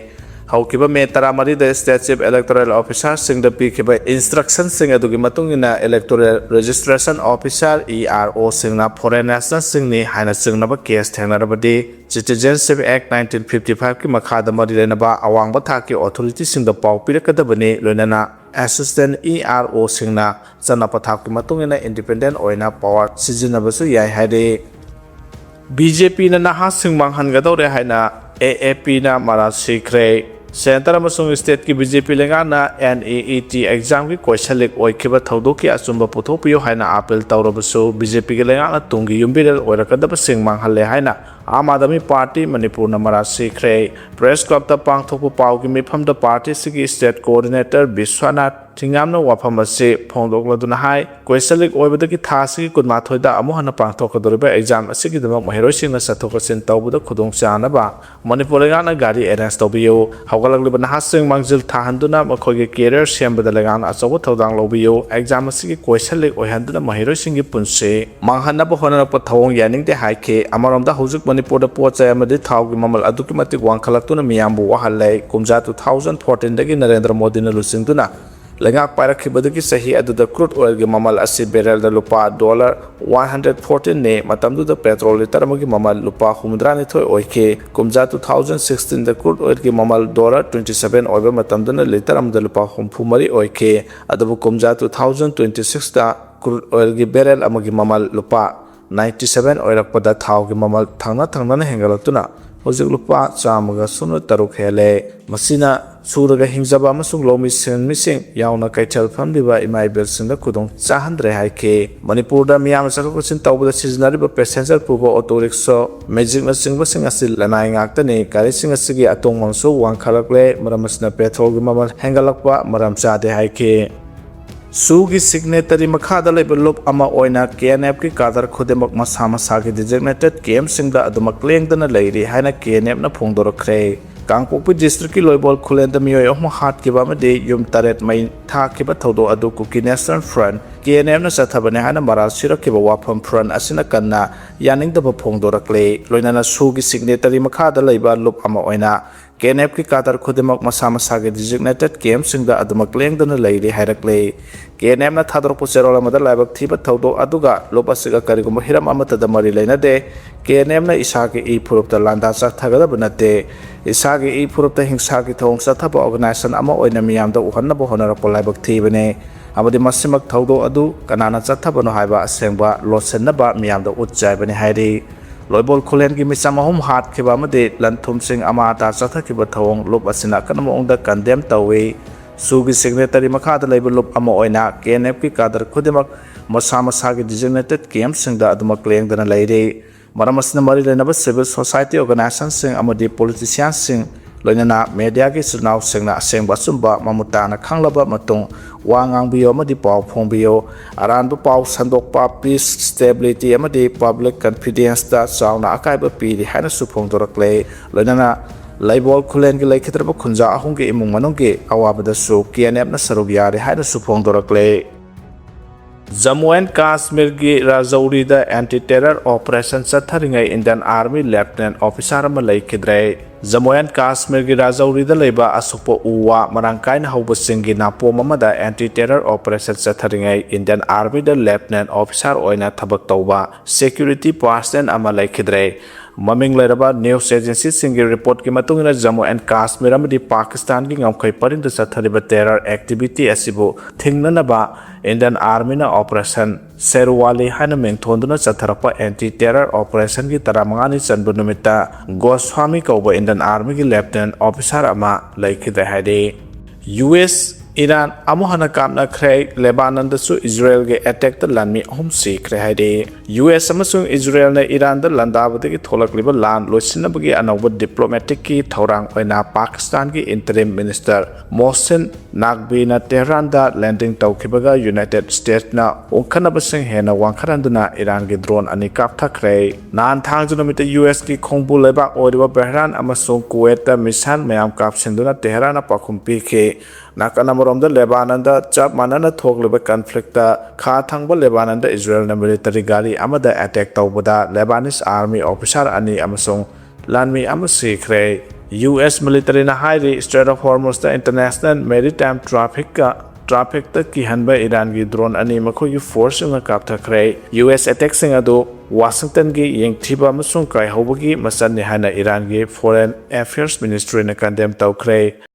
ꯍꯧꯈꯤꯕ May ꯇꯔꯥꯃꯔꯤꯗ state chief electoral officerꯁꯤꯡꯗ ꯄꯤꯈꯤꯕ instructionꯁꯤꯡ ꯑꯗꯨꯒꯤ ꯃꯇꯨꯡ ꯏꯟꯅ electoral registration officer, EROꯁꯤꯡꯅ foreign nationalꯁꯤꯡꯅꯤ ꯍꯥꯏꯅ ꯆꯤꯡꯅꯕ case ꯊꯦꯡꯅꯔꯕꯗꯤ Citizenship Act nineteen fifty fiveꯀꯤ ꯃꯈꯥꯗ ꯃꯔꯤ ꯂꯩꯅꯕ ꯑꯋꯥꯡꯕ ꯊꯥꯛꯀꯤ authorityꯁꯤꯡꯗ ꯄꯥꯎ ꯄꯤꯔꯛꯀꯗꯕꯅꯤ꯫ ꯂꯣꯏꯅꯅ assistant EROꯁꯤꯡꯅ ꯆꯠꯅ ꯄꯊꯥꯞꯀꯤ ꯃꯇꯨꯡ ꯏꯟꯅ independent ꯑꯣꯏꯅ power ꯁꯤꯖꯤꯟꯅꯕꯁꯨ ꯌꯥꯏ ꯍꯥꯏꯔꯤ꯫ BJPꯅ ꯅꯍꯥꯁꯤꯡ ꯃꯥꯡꯍꯟꯒꯗꯧꯔꯦ ꯍꯥꯏꯅ AAPꯅ ꯃꯔꯥꯜ ꯁꯤꯈ꯭ꯔꯦ꯫ Centre ꯑꯃꯁꯨꯡ stateꯀꯤ BJP ꯂꯩꯉꯥꯛꯅ NEET examꯒꯤ question leak ꯑꯣꯏꯈꯤꯕ ꯊꯧꯗꯣꯛꯀꯤ ꯑꯆꯨꯝꯕ ꯄꯨꯊꯣꯛꯄꯤꯌꯨ ꯍꯥꯏꯅ appeal ꯇꯧꯔꯕꯁꯨ BJPꯒꯤ ꯂꯩꯉꯥꯛꯅ ꯇꯨꯡꯒꯤ ꯌꯨꯝꯕꯤꯔꯦꯜ ꯑꯣꯏꯔꯛꯀꯗꯕꯁꯤꯡ ꯃꯥꯡꯍꯜꯂꯦ ꯍꯥꯏꯅ ꯑꯥꯝ ꯑꯥꯗꯃꯤ ꯄꯥꯔꯇꯤ ꯃꯅꯤꯄꯨꯔꯅ ꯃꯔꯥꯜ ꯁꯤꯈ꯭ꯔꯦ꯫ Press clubꯇ ꯄꯥꯡꯊꯣꯛꯄ ꯄꯥꯎꯒꯤ ꯃꯤꯐꯝꯗ ꯄꯥꯔꯇꯤꯁꯤꯒꯤ state coordinator ꯕꯤꯁ꯭ꯋꯥꯅꯥꯊ ꯊꯤꯡꯉꯥꯝꯅ ꯋꯥꯐꯝ ꯑꯁꯤ ꯐꯣꯡꯗꯣꯛꯂꯗꯨꯅ ꯍꯥꯏ, question leak ꯑꯣꯏꯕꯗꯒꯤ ꯊꯥ ꯑꯁꯤꯒꯤ ꯀꯨꯟꯃꯥꯊꯣꯏꯗ ꯑꯃꯨꯛ ꯍꯟꯅ ꯄꯥꯡꯊꯣꯛꯀꯗꯧꯔꯤꯕ exam ꯑꯁꯤꯒꯤꯗꯃꯛ ꯃꯍꯩꯔꯣꯏꯁꯤꯡꯅ ꯆꯠꯊꯣꯛ ꯆꯠꯁꯤꯟ ꯇꯧꯕꯗ ꯈꯨꯗꯣꯡꯆꯥꯅꯕ ꯃꯅꯤꯄꯨꯔ ꯂꯩꯉꯥꯛꯅ ꯒꯥꯔꯤ arrange ꯇꯧꯕꯤꯌꯨ꯫ ꯍꯧꯒꯠꯂꯛꯂꯤꯕ ꯅꯍꯥꯁꯤꯡ ꯃꯥꯡꯖꯤꯜ ꯊꯥꯍꯟꯗꯨꯅ ꯃꯈꯣꯏꯒꯤ career ꯁꯦꯝꯕꯗ ꯂꯩꯉꯥꯛꯅ ꯑꯆꯧꯕ ꯊꯧꯗꯥꯡ ꯂꯧꯕꯤꯌꯨ꯫ Exam ꯑꯁꯤꯒꯤ question leak ꯑꯣꯏꯍꯟꯗꯨꯅ ꯃꯍꯩꯔꯣꯏꯁꯤꯡꯒꯤ ꯄꯨꯟꯁꯤ ꯃꯥꯡꯍꯟꯅꯕ ꯍꯣꯠꯅꯔꯛꯄ ꯊꯧꯑꯣꯡ ꯌꯥꯅꯤꯡꯗꯦ ꯍꯥꯏꯈꯤ꯫ ꯑꯃꯔꯣꯝꯗ ꯍꯧꯖꯤꯛ ꯃꯅꯤꯄꯨꯔꯗ ꯄꯣꯠ ꯆꯩ ꯑꯃꯗꯤ ꯊꯥꯎꯒꯤ ꯃꯃꯜ ꯑꯗꯨꯛꯀꯤ ꯃꯇꯤꯛ ꯋꯥꯡꯈꯠꯂꯛꯇꯨꯅ ꯃꯤꯌꯥꯝꯕꯨ ꯋꯥꯍꯜꯂꯦ꯫ ꯀꯨꯝꯖꯥ two thousand fourteenꯗꯒꯤ ꯅꯔꯦꯟꯗ꯭ꯔ ꯃꯣꯗꯤꯅ ꯂꯨꯆꯤꯡꯗꯨꯅ ꯂꯩꯉꯥꯛ ꯄꯥꯏꯔꯛꯈꯤꯕꯗꯒꯤ ꯆꯍꯤ ꯑꯗꯨꯗ crude oilꯒꯤ ꯃꯃꯜ ꯑꯁꯤ barrelꯗ ꯂꯨꯄꯥ dollar one hundred fourteenꯅꯤ꯫ ꯃꯇꯝꯗꯨꯗ petrol litre ꯑꯃꯒꯤ ꯃꯃꯜ ꯂꯨꯄꯥ ꯍꯨꯝꯐꯨꯇꯔꯥꯅꯤꯊꯣꯏ ꯑꯣꯏꯈꯤ꯫ ꯀꯨꯝꯖꯥ two thousand sixteenꯗ crude oilꯒꯤ ꯃꯃꯜ dollar twenty seven ꯑꯣꯏꯕ ꯃꯇꯝꯗꯨꯅ litre ꯑꯃꯗ ꯂꯨꯄꯥ ꯍꯨꯝꯐꯨ ꯃꯔꯤ ꯑꯣꯏꯈꯤ꯫ ꯑꯗꯨꯕꯨ ꯀꯨꯝꯖꯥ two thousand twenty sixꯇ crude oilꯒꯤ barrel ꯑꯃꯒꯤ ꯃꯃꯜ ꯂꯨꯄꯥ ninety seven ꯑꯣꯏꯔꯛꯄꯗ ꯊꯥꯎꯒꯤ ꯃꯃꯜ ꯊꯪꯅ ꯊꯪꯅꯅ ꯍꯦꯟꯒꯠꯂꯛꯇꯨꯅ ꯍꯧꯖꯤꯛ ꯂꯨꯄꯥ ꯆꯥꯝꯃꯒ ꯁꯨꯞꯅ ꯇꯔꯨꯛ ꯍꯦꯜꯂꯦ꯫ ꯃꯁꯤꯅ ꯁꯨꯔꯒ ꯍꯤꯡꯖꯕ ꯑꯃꯁꯨꯡ ꯂꯧꯃꯤ ꯁꯤꯟꯃꯤꯁꯤꯡ ꯌꯥꯎꯅ ꯀꯩꯊꯦꯜ ꯐꯝꯂꯤꯕ ꯏꯃꯥ ꯏꯕꯦꯜꯁꯤꯡꯗ ꯈꯨꯗꯣꯡ ꯆꯥꯍꯟꯗ꯭ꯔꯦ ꯍꯥꯏꯈꯤ꯫ ꯃꯅꯤꯄꯨꯔꯗ ꯃꯤꯌꯥꯝꯅ ꯆꯠꯊꯣꯛ ꯆꯠꯁꯤꯟ ꯇꯧꯕꯗ ꯁꯤꯖꯤꯟꯅꯔꯤꯕ ꯄꯦꯁꯦꯟꯖꯔ ꯄꯨꯕ ꯑꯣꯇꯣ ꯔꯤꯛꯁꯣ, ꯃꯦꯖꯤꯛꯅꯁꯤꯡꯕꯁꯤꯡ ꯑꯁꯤ ꯂꯅꯥꯏ ꯉꯥꯛꯇꯅꯤ꯫ ꯒꯥꯔꯤꯁꯤꯡ ꯑꯁꯤꯒꯤ ꯑꯇꯣꯡꯕ ꯑꯃꯁꯨ ꯋꯥꯡꯈꯠꯂꯛꯂꯦ꯫ ꯃꯔꯝ ꯑꯁꯤꯅ ꯄꯦꯇ꯭ꯔꯣꯜꯒꯤ ꯃꯃꯜ ꯍꯦꯟꯒꯠꯂꯛꯄ ꯃꯔꯝ ꯆꯥꯗꯦ ꯍꯥꯏꯈꯤ꯫ ꯁꯨꯒꯤ ꯁꯤꯒꯅꯦꯇꯔꯤ ꯃꯈꯥꯗ ꯂꯩꯕ ꯂꯨꯞ ꯑꯃ ꯑꯣꯏꯅ ꯀꯦ ꯑꯦꯟ ꯑꯦꯐꯀꯤ ꯀꯥꯗꯔ ꯈꯨꯗꯤꯡꯃꯛ ꯃꯁꯥ ꯃꯁꯥꯒꯤ ꯗꯤꯖꯤꯒꯅꯦꯇꯦꯠ ꯀꯦꯝꯞꯁꯤꯡꯗ ꯑꯗꯨꯃꯛ ꯂꯦꯡꯗꯅ ꯂꯩꯔꯤ ꯍꯥꯏꯅ ꯀꯦ ꯑꯦꯟ ꯑꯦꯐꯅ ꯐꯣꯡꯗꯣꯔꯛꯈ꯭ꯔꯦ꯫ ꯀꯥꯡꯄꯣꯛꯄꯤ ꯗꯤꯁꯇ꯭ꯔꯤꯛꯀꯤ ꯂꯣꯏꯕꯣꯜ ꯈꯨꯂꯦꯟꯗ ꯃꯤꯑꯣꯏ ꯑꯍꯨꯝ ꯍꯥꯠꯈꯤꯕ ꯑꯃꯗꯤ ꯌꯨꯝ ꯇꯔꯦꯠ ꯃꯩ ꯊꯥꯈꯤꯕ ꯊꯧꯗꯣꯛ ꯑꯗꯨ ꯀꯨꯀꯤ ꯅꯦꯁꯅꯦꯜ ꯐ꯭ꯔꯟꯠ, ꯀꯦ ꯑꯦꯟ ꯑꯦꯐꯅ ꯆꯠꯊꯕꯅꯤ ꯍꯥꯏꯅ ꯃꯔꯥꯜ ꯁꯤꯔꯛꯈꯤꯕ ꯋꯥꯐꯝ ꯐ꯭ꯔꯟꯠ ꯑꯁꯤꯅ ꯀꯟꯅ ꯌꯥꯅꯤꯡꯗꯕ ꯐꯣꯡꯗꯣꯔꯛꯂꯦ꯫ ꯂꯣꯏꯅꯅ ꯁꯨꯒꯤ ꯁꯤꯒꯅꯦꯇꯔꯤ ꯃꯈꯥꯗ ꯂꯩꯕ ꯂꯨꯞ ꯑꯃ ꯑꯣꯏꯅ ꯀꯦ ꯑꯦꯟ ꯑꯦꯐꯀꯤ ꯀꯥꯗꯔ ꯈꯨꯗꯤꯡꯃꯛ ꯃꯁꯥ ꯃꯁꯥꯒꯤ ꯗꯤꯖꯤꯒꯅꯦꯇꯦꯠ ꯀꯦꯝꯞꯁꯤꯡꯗ ꯑꯗꯨꯃꯛ ꯂꯦꯡꯗꯅ ꯂꯩꯔꯤ ꯍꯥꯏꯔꯛꯂꯦ꯫ ꯀꯦ ꯑꯦꯟ ꯑꯦꯐꯅ ꯊꯥꯗꯣꯔꯛꯄ ꯆꯦꯔꯣꯜ ꯑꯃꯗ ꯂꯥꯏꯕꯛ ꯊꯤꯕ ꯊꯧꯗꯣꯛ ꯑꯗꯨꯒ ꯂꯨꯞ ꯑꯁꯤꯒ ꯀꯔꯤꯒꯨꯝꯕ ꯍꯤꯔꯝ ꯑꯃꯠꯇꯗ ꯃꯔꯤ ꯂꯩꯅꯗꯦ꯫ ꯀꯦ ꯑꯦꯟ ꯑꯦꯐꯅ ꯏꯁꯥꯒꯤ ꯏ ꯐꯨꯔꯨꯞꯇ ꯂꯥꯟꯗꯥ ꯆꯠꯊꯒꯗꯕ ꯅꯠꯇꯦ꯫ ꯏꯁꯥꯒꯤ ꯏ ꯐꯨꯔꯨꯞꯇ ꯍꯤꯡꯁꯥꯒꯤ ꯊꯧꯑꯣꯡ ꯆꯠꯊꯕ ꯑꯣꯔꯒꯅꯥꯏꯖꯦꯁꯟ ꯑꯃ ꯑꯣꯏꯅ ꯃꯤꯌꯥꯝꯗ ꯎꯍꯟꯅꯕ ꯍꯣꯠꯅꯔꯛꯄ ꯂꯥꯏꯕꯛ ꯊꯤꯕꯅꯤ꯫ ꯑꯃꯗꯤ ꯃꯁꯤꯃꯛ ꯊꯧꯗꯣꯛ ꯑꯗꯨ ꯀꯅꯥꯅ ꯆꯠꯊꯕꯅꯣ ꯍꯥꯏꯕ ꯑꯁꯦꯡꯕ ꯂꯣꯠꯁꯤꯟꯅꯕ ꯃꯤꯌꯥꯝꯗ ꯎꯠꯆ ꯍꯥꯏꯕꯅꯤ ꯍꯥꯏꯔꯤ꯫ ꯂꯣꯏꯕꯣꯜ ꯈꯨꯂꯦꯟꯒꯤ ꯃꯤꯆꯝ ꯑꯍꯨꯝ ꯍꯥꯠꯈꯤꯕ ꯑꯃꯗꯤ ꯂꯟ ꯊꯨꯝꯁꯤꯡ ꯑꯃꯥ ꯑꯇꯥ ꯆꯠꯊꯈꯤꯕ ꯊꯧꯑꯣꯡ ꯂꯨꯞ ꯑꯁꯤꯅ ꯑꯀꯟꯕ ꯃꯑꯣꯡꯗ ꯀꯟꯗꯦꯝ ꯇꯧꯏ꯫ ꯁꯨꯒꯤ ꯁꯤꯒꯅꯦꯇꯔꯤ ꯃꯈꯥꯗ ꯂꯩꯕ ꯂꯨꯞ ꯑꯃ ꯑꯣꯏꯅ ꯀꯦ ꯑꯦꯟ ꯑꯦꯐꯀꯤ ꯀꯥꯗꯔ ꯈꯨꯗꯤꯡꯃꯛ ꯃꯁꯥ ꯃꯁꯥꯒꯤ ꯗꯤꯖꯤꯒꯅꯦꯇꯦꯠ ꯀꯦꯝꯞꯁꯤꯡꯗ ꯑꯗꯨꯃꯛ ꯂꯦꯡꯗꯅ ꯂꯩꯔꯤ꯫ ꯃꯔꯝ ꯑꯁꯤꯅ ꯃꯔꯤ ꯂꯩꯅꯕ ꯁꯤꯚꯤꯜ ꯁꯣꯁꯥꯏꯇꯤ ꯑꯣꯔꯒꯅꯥꯏꯖꯦꯁꯟꯁꯤꯡ ꯑꯃꯗꯤ ꯄꯣꯂꯤꯇꯤꯁꯤꯌꯥꯟꯁꯤꯡ, ꯂꯣꯏꯅꯅ ꯃꯦꯗꯤꯌꯥꯒꯤ ꯏꯆꯤꯜ ꯏꯅꯥꯎꯁꯤꯡꯅ ꯑꯁꯦꯡꯕ ꯑꯆꯨꯝꯕ ꯃꯃꯨꯠ ꯇꯥꯅ ꯈꯪꯂꯕ ꯃꯇꯨꯡ ꯋꯥ ꯉꯥꯡꯕꯤꯌꯨ ꯑꯃꯗꯤ ꯄꯥꯎ ꯐꯣꯡꯕꯤꯌꯨ꯫ ꯑꯔꯥꯟꯕ ꯄꯥꯎ ꯁꯟꯗꯣꯛꯄ, ꯄꯤꯁ, ꯁ꯭ꯇꯦꯕꯤꯂꯤꯇꯤ ꯑꯃꯗꯤ ꯄꯕ꯭ꯂꯤꯛ ꯀꯟꯐꯤꯗꯦꯟꯁꯇ ꯆꯥꯎꯅ ꯑꯀꯥꯏꯕ ꯄꯤꯔꯤ ꯍꯥꯏꯅꯁꯨ ꯐꯣꯡꯗꯣꯔꯛꯂꯦ꯫ ꯂꯣꯏꯅꯅ ꯂꯩꯕꯣꯜ ꯈꯨꯂꯦꯟꯒꯤ ꯂꯩꯈꯤꯗ꯭ꯔꯕ ꯈꯨꯟꯖꯥ ꯑꯍꯨꯝꯒꯤ ꯏꯃꯨꯡ ꯃꯅꯨꯡꯒꯤ ꯑꯋꯥꯕꯗꯁꯨ ꯀꯦ ꯑꯦꯟ ꯑꯦꯐꯅ ꯁꯔꯨꯛ ꯌꯥꯔꯤ ꯍꯥꯏꯅꯁꯨ ꯐꯣꯡꯗꯣꯔꯛꯂꯦ꯫ ꯖꯝꯃꯨ ꯑꯦꯟ ꯀꯥꯁꯃꯤꯔꯒꯤ ꯔꯥꯖꯧꯔꯤꯗ ꯑꯦꯟꯇꯤ ꯇꯦꯔꯔ ꯑꯣꯄꯔꯦꯁꯟ ꯆꯠꯊꯔꯤꯉꯩ ꯏꯟꯗꯤꯌꯟ ꯑꯥꯔꯃꯤ ꯂꯦꯐꯇꯤꯅꯦꯟꯠ ꯑꯣꯐꯤꯁꯥꯔ ꯑꯃ ꯂꯩꯈꯤꯗ꯭ꯔꯦ꯫ ꯖꯝꯃꯨ ꯑꯦꯟ ꯀꯥꯁꯃꯤꯔꯒꯤ ꯔꯥꯖꯧꯔꯤꯗ ꯂꯩꯕ ꯑꯁꯨꯛꯄ ꯎ ꯋꯥ ꯃꯔꯥꯡ ꯀꯥꯏꯅ ꯍꯧꯕꯁꯤꯡꯒꯤ ꯅꯥꯄꯣꯝ ꯑꯃꯗ anti terror operation ꯆꯠꯊꯔꯤꯉꯩ Indian Armyꯗ Lieutenant Officer ꯑꯣꯏꯅ ꯊꯕꯛ ꯇꯧꯕ security personnel ꯑꯃ ꯂꯩꯈꯤꯗ꯭ꯔꯦ꯫ ꯃꯃꯤꯡ ꯂꯩꯔꯕ news agencyꯁꯤꯡꯒꯤ reportꯀꯤ ꯃꯇꯨꯡ ꯏꯟꯅ, ꯖꯝꯃꯨ ꯑꯦꯟ ꯀꯥꯁꯃꯤꯔ ꯑꯃꯗꯤ ꯄꯥꯀꯤꯁꯇꯥꯟꯒꯤ ꯉꯝꯈꯩ ꯄꯔꯤꯡꯗ ꯆꯠꯊꯔꯤꯕ terror activity ꯑꯁꯤꯕꯨ ꯊꯤꯡꯅꯅꯕ Indian Armyꯅ Operation ꯁꯦꯔꯨꯋꯥꯂꯤ ꯍꯥꯏꯅ ꯃꯤꯡꯊꯣꯟꯗꯨꯅ ꯆꯠꯊꯔꯛꯄ anti terror operationꯒꯤ ꯇꯔꯥꯃꯉꯥꯅꯤ ꯆꯟꯕ ꯅꯨꯃꯤꯠꯇ ꯒꯣꯁ꯭ꯋꯥꯃꯤ ꯀꯧꯕ Indian Armyꯒꯤ Lieutenant Officer ꯑꯃ ꯂꯩꯈꯤꯗ꯭ꯔꯦ ꯍꯥꯏꯔꯤ꯫ ꯌꯨ ꯑꯦꯁ ꯏꯔꯥꯟ ꯑꯃꯨꯛ ꯍꯟꯅ ꯀꯥꯞꯅꯈ꯭ꯔꯦ꯫ ꯂꯦꯕꯥꯅꯟꯗꯁꯨ ꯏꯖꯔꯦꯜꯒꯤ attackꯇ ꯂꯥꯟꯃꯤ ꯑꯍꯨꯝ ꯁꯤꯈ꯭ꯔꯦ ꯍꯥꯏꯔꯤ꯫ ꯌꯨ ꯑꯦꯁ ꯑꯃꯁꯨꯡ ꯏꯖꯔꯦꯜꯅ ꯏꯔꯥꯟꯗ ꯂꯥꯟꯗꯥꯕꯗꯒꯤ ꯊꯣꯛꯂꯛꯂꯤꯕ ꯂꯥꯟ ꯂꯣꯏꯁꯤꯟꯅꯕꯒꯤ ꯑꯅꯧꯕ diplomaticꯀꯤ ꯊꯧꯔꯥꯡ ꯑꯣꯏꯅ ꯄꯥꯀꯤꯁꯇꯥꯟꯒꯤ interim minister ꯃꯣꯍꯁꯤꯟ ꯅꯥꯛꯕꯤꯅ ꯇꯦꯍꯔꯥꯟꯗ landing ꯇꯧꯈꯤꯕꯒ United Statesꯅ ꯎꯪꯈꯠꯅꯕꯁꯤꯡ ꯍꯦꯟꯅ ꯋꯥꯡꯈꯠꯍꯟꯗꯨꯅ ꯏꯔꯥꯟꯒꯤ drone ꯑꯅꯤ ꯀꯥꯞꯊꯈ꯭ꯔꯦ꯫ ꯅꯍꯥꯟ ꯊꯥꯡꯖ ꯅꯨꯃꯤꯠꯇ ꯌꯨ ꯑꯦꯁꯀꯤ ꯈꯣꯡꯕꯨ ꯂꯩꯕꯥꯛ ꯑꯣꯏꯔꯤꯕ ꯕꯍꯔꯥꯟ ꯑꯃꯁꯨꯡ ꯀꯨꯋꯦꯠꯇ missile ꯃꯌꯥꯝ ꯀꯥꯞꯁꯤꯟꯗꯨꯅ ꯇꯦꯍꯔꯥꯟꯅ ꯄꯥꯎꯈꯨꯝ ꯄꯤꯈꯤ꯫ ꯅꯥꯀꯟ ꯑꯃꯔꯣꯝꯗ ꯂꯦꯕꯥꯅꯟꯗ ꯆꯞ ꯃꯥꯟꯅꯅ ꯊꯣꯛꯂꯤꯕ conflictꯇ ꯈꯥ ꯊꯪꯕ ꯂꯦꯕꯥꯅꯟꯗ ꯏꯖꯔꯦꯜꯅ military ꯒꯥꯔꯤ ꯑꯃꯗ attack ꯇꯧꯕꯗ Lebanese Army officer ꯑꯅꯤ ꯑꯃꯁꯨꯡ ꯂꯥꯟꯃꯤ ꯑꯃ ꯁꯤꯈ꯭ꯔꯦ꯫ ꯌꯨ ꯑꯦꯁ militaryꯅ ꯍꯥꯏꯔꯤ, Strait of Hormuzꯇ international maritime trafficꯀ trafficꯇ ꯀꯤꯍꯟꯕ ꯏꯔꯥꯟꯒꯤ drone ꯑꯅꯤ ꯃꯈꯣꯏꯒꯤ forceꯁꯤꯡꯅ ꯀꯥꯞꯊꯈ꯭ꯔꯦ꯫ ꯌꯨ ꯑꯦꯁ attackꯁꯤꯡ ꯑꯗꯨ ꯋꯥꯁꯤꯡꯇꯟꯒꯤ ꯌꯦꯡꯊꯤꯕ ꯑꯃꯁꯨꯡ ꯀꯥꯏꯍꯧꯕꯒꯤ ꯃꯆꯠꯅꯤ ꯍꯥꯏꯅ ꯏꯔꯥꯟꯒꯤ Foreign Affairs Ministryꯅ condemn ꯇꯧꯈ꯭ꯔꯦ꯫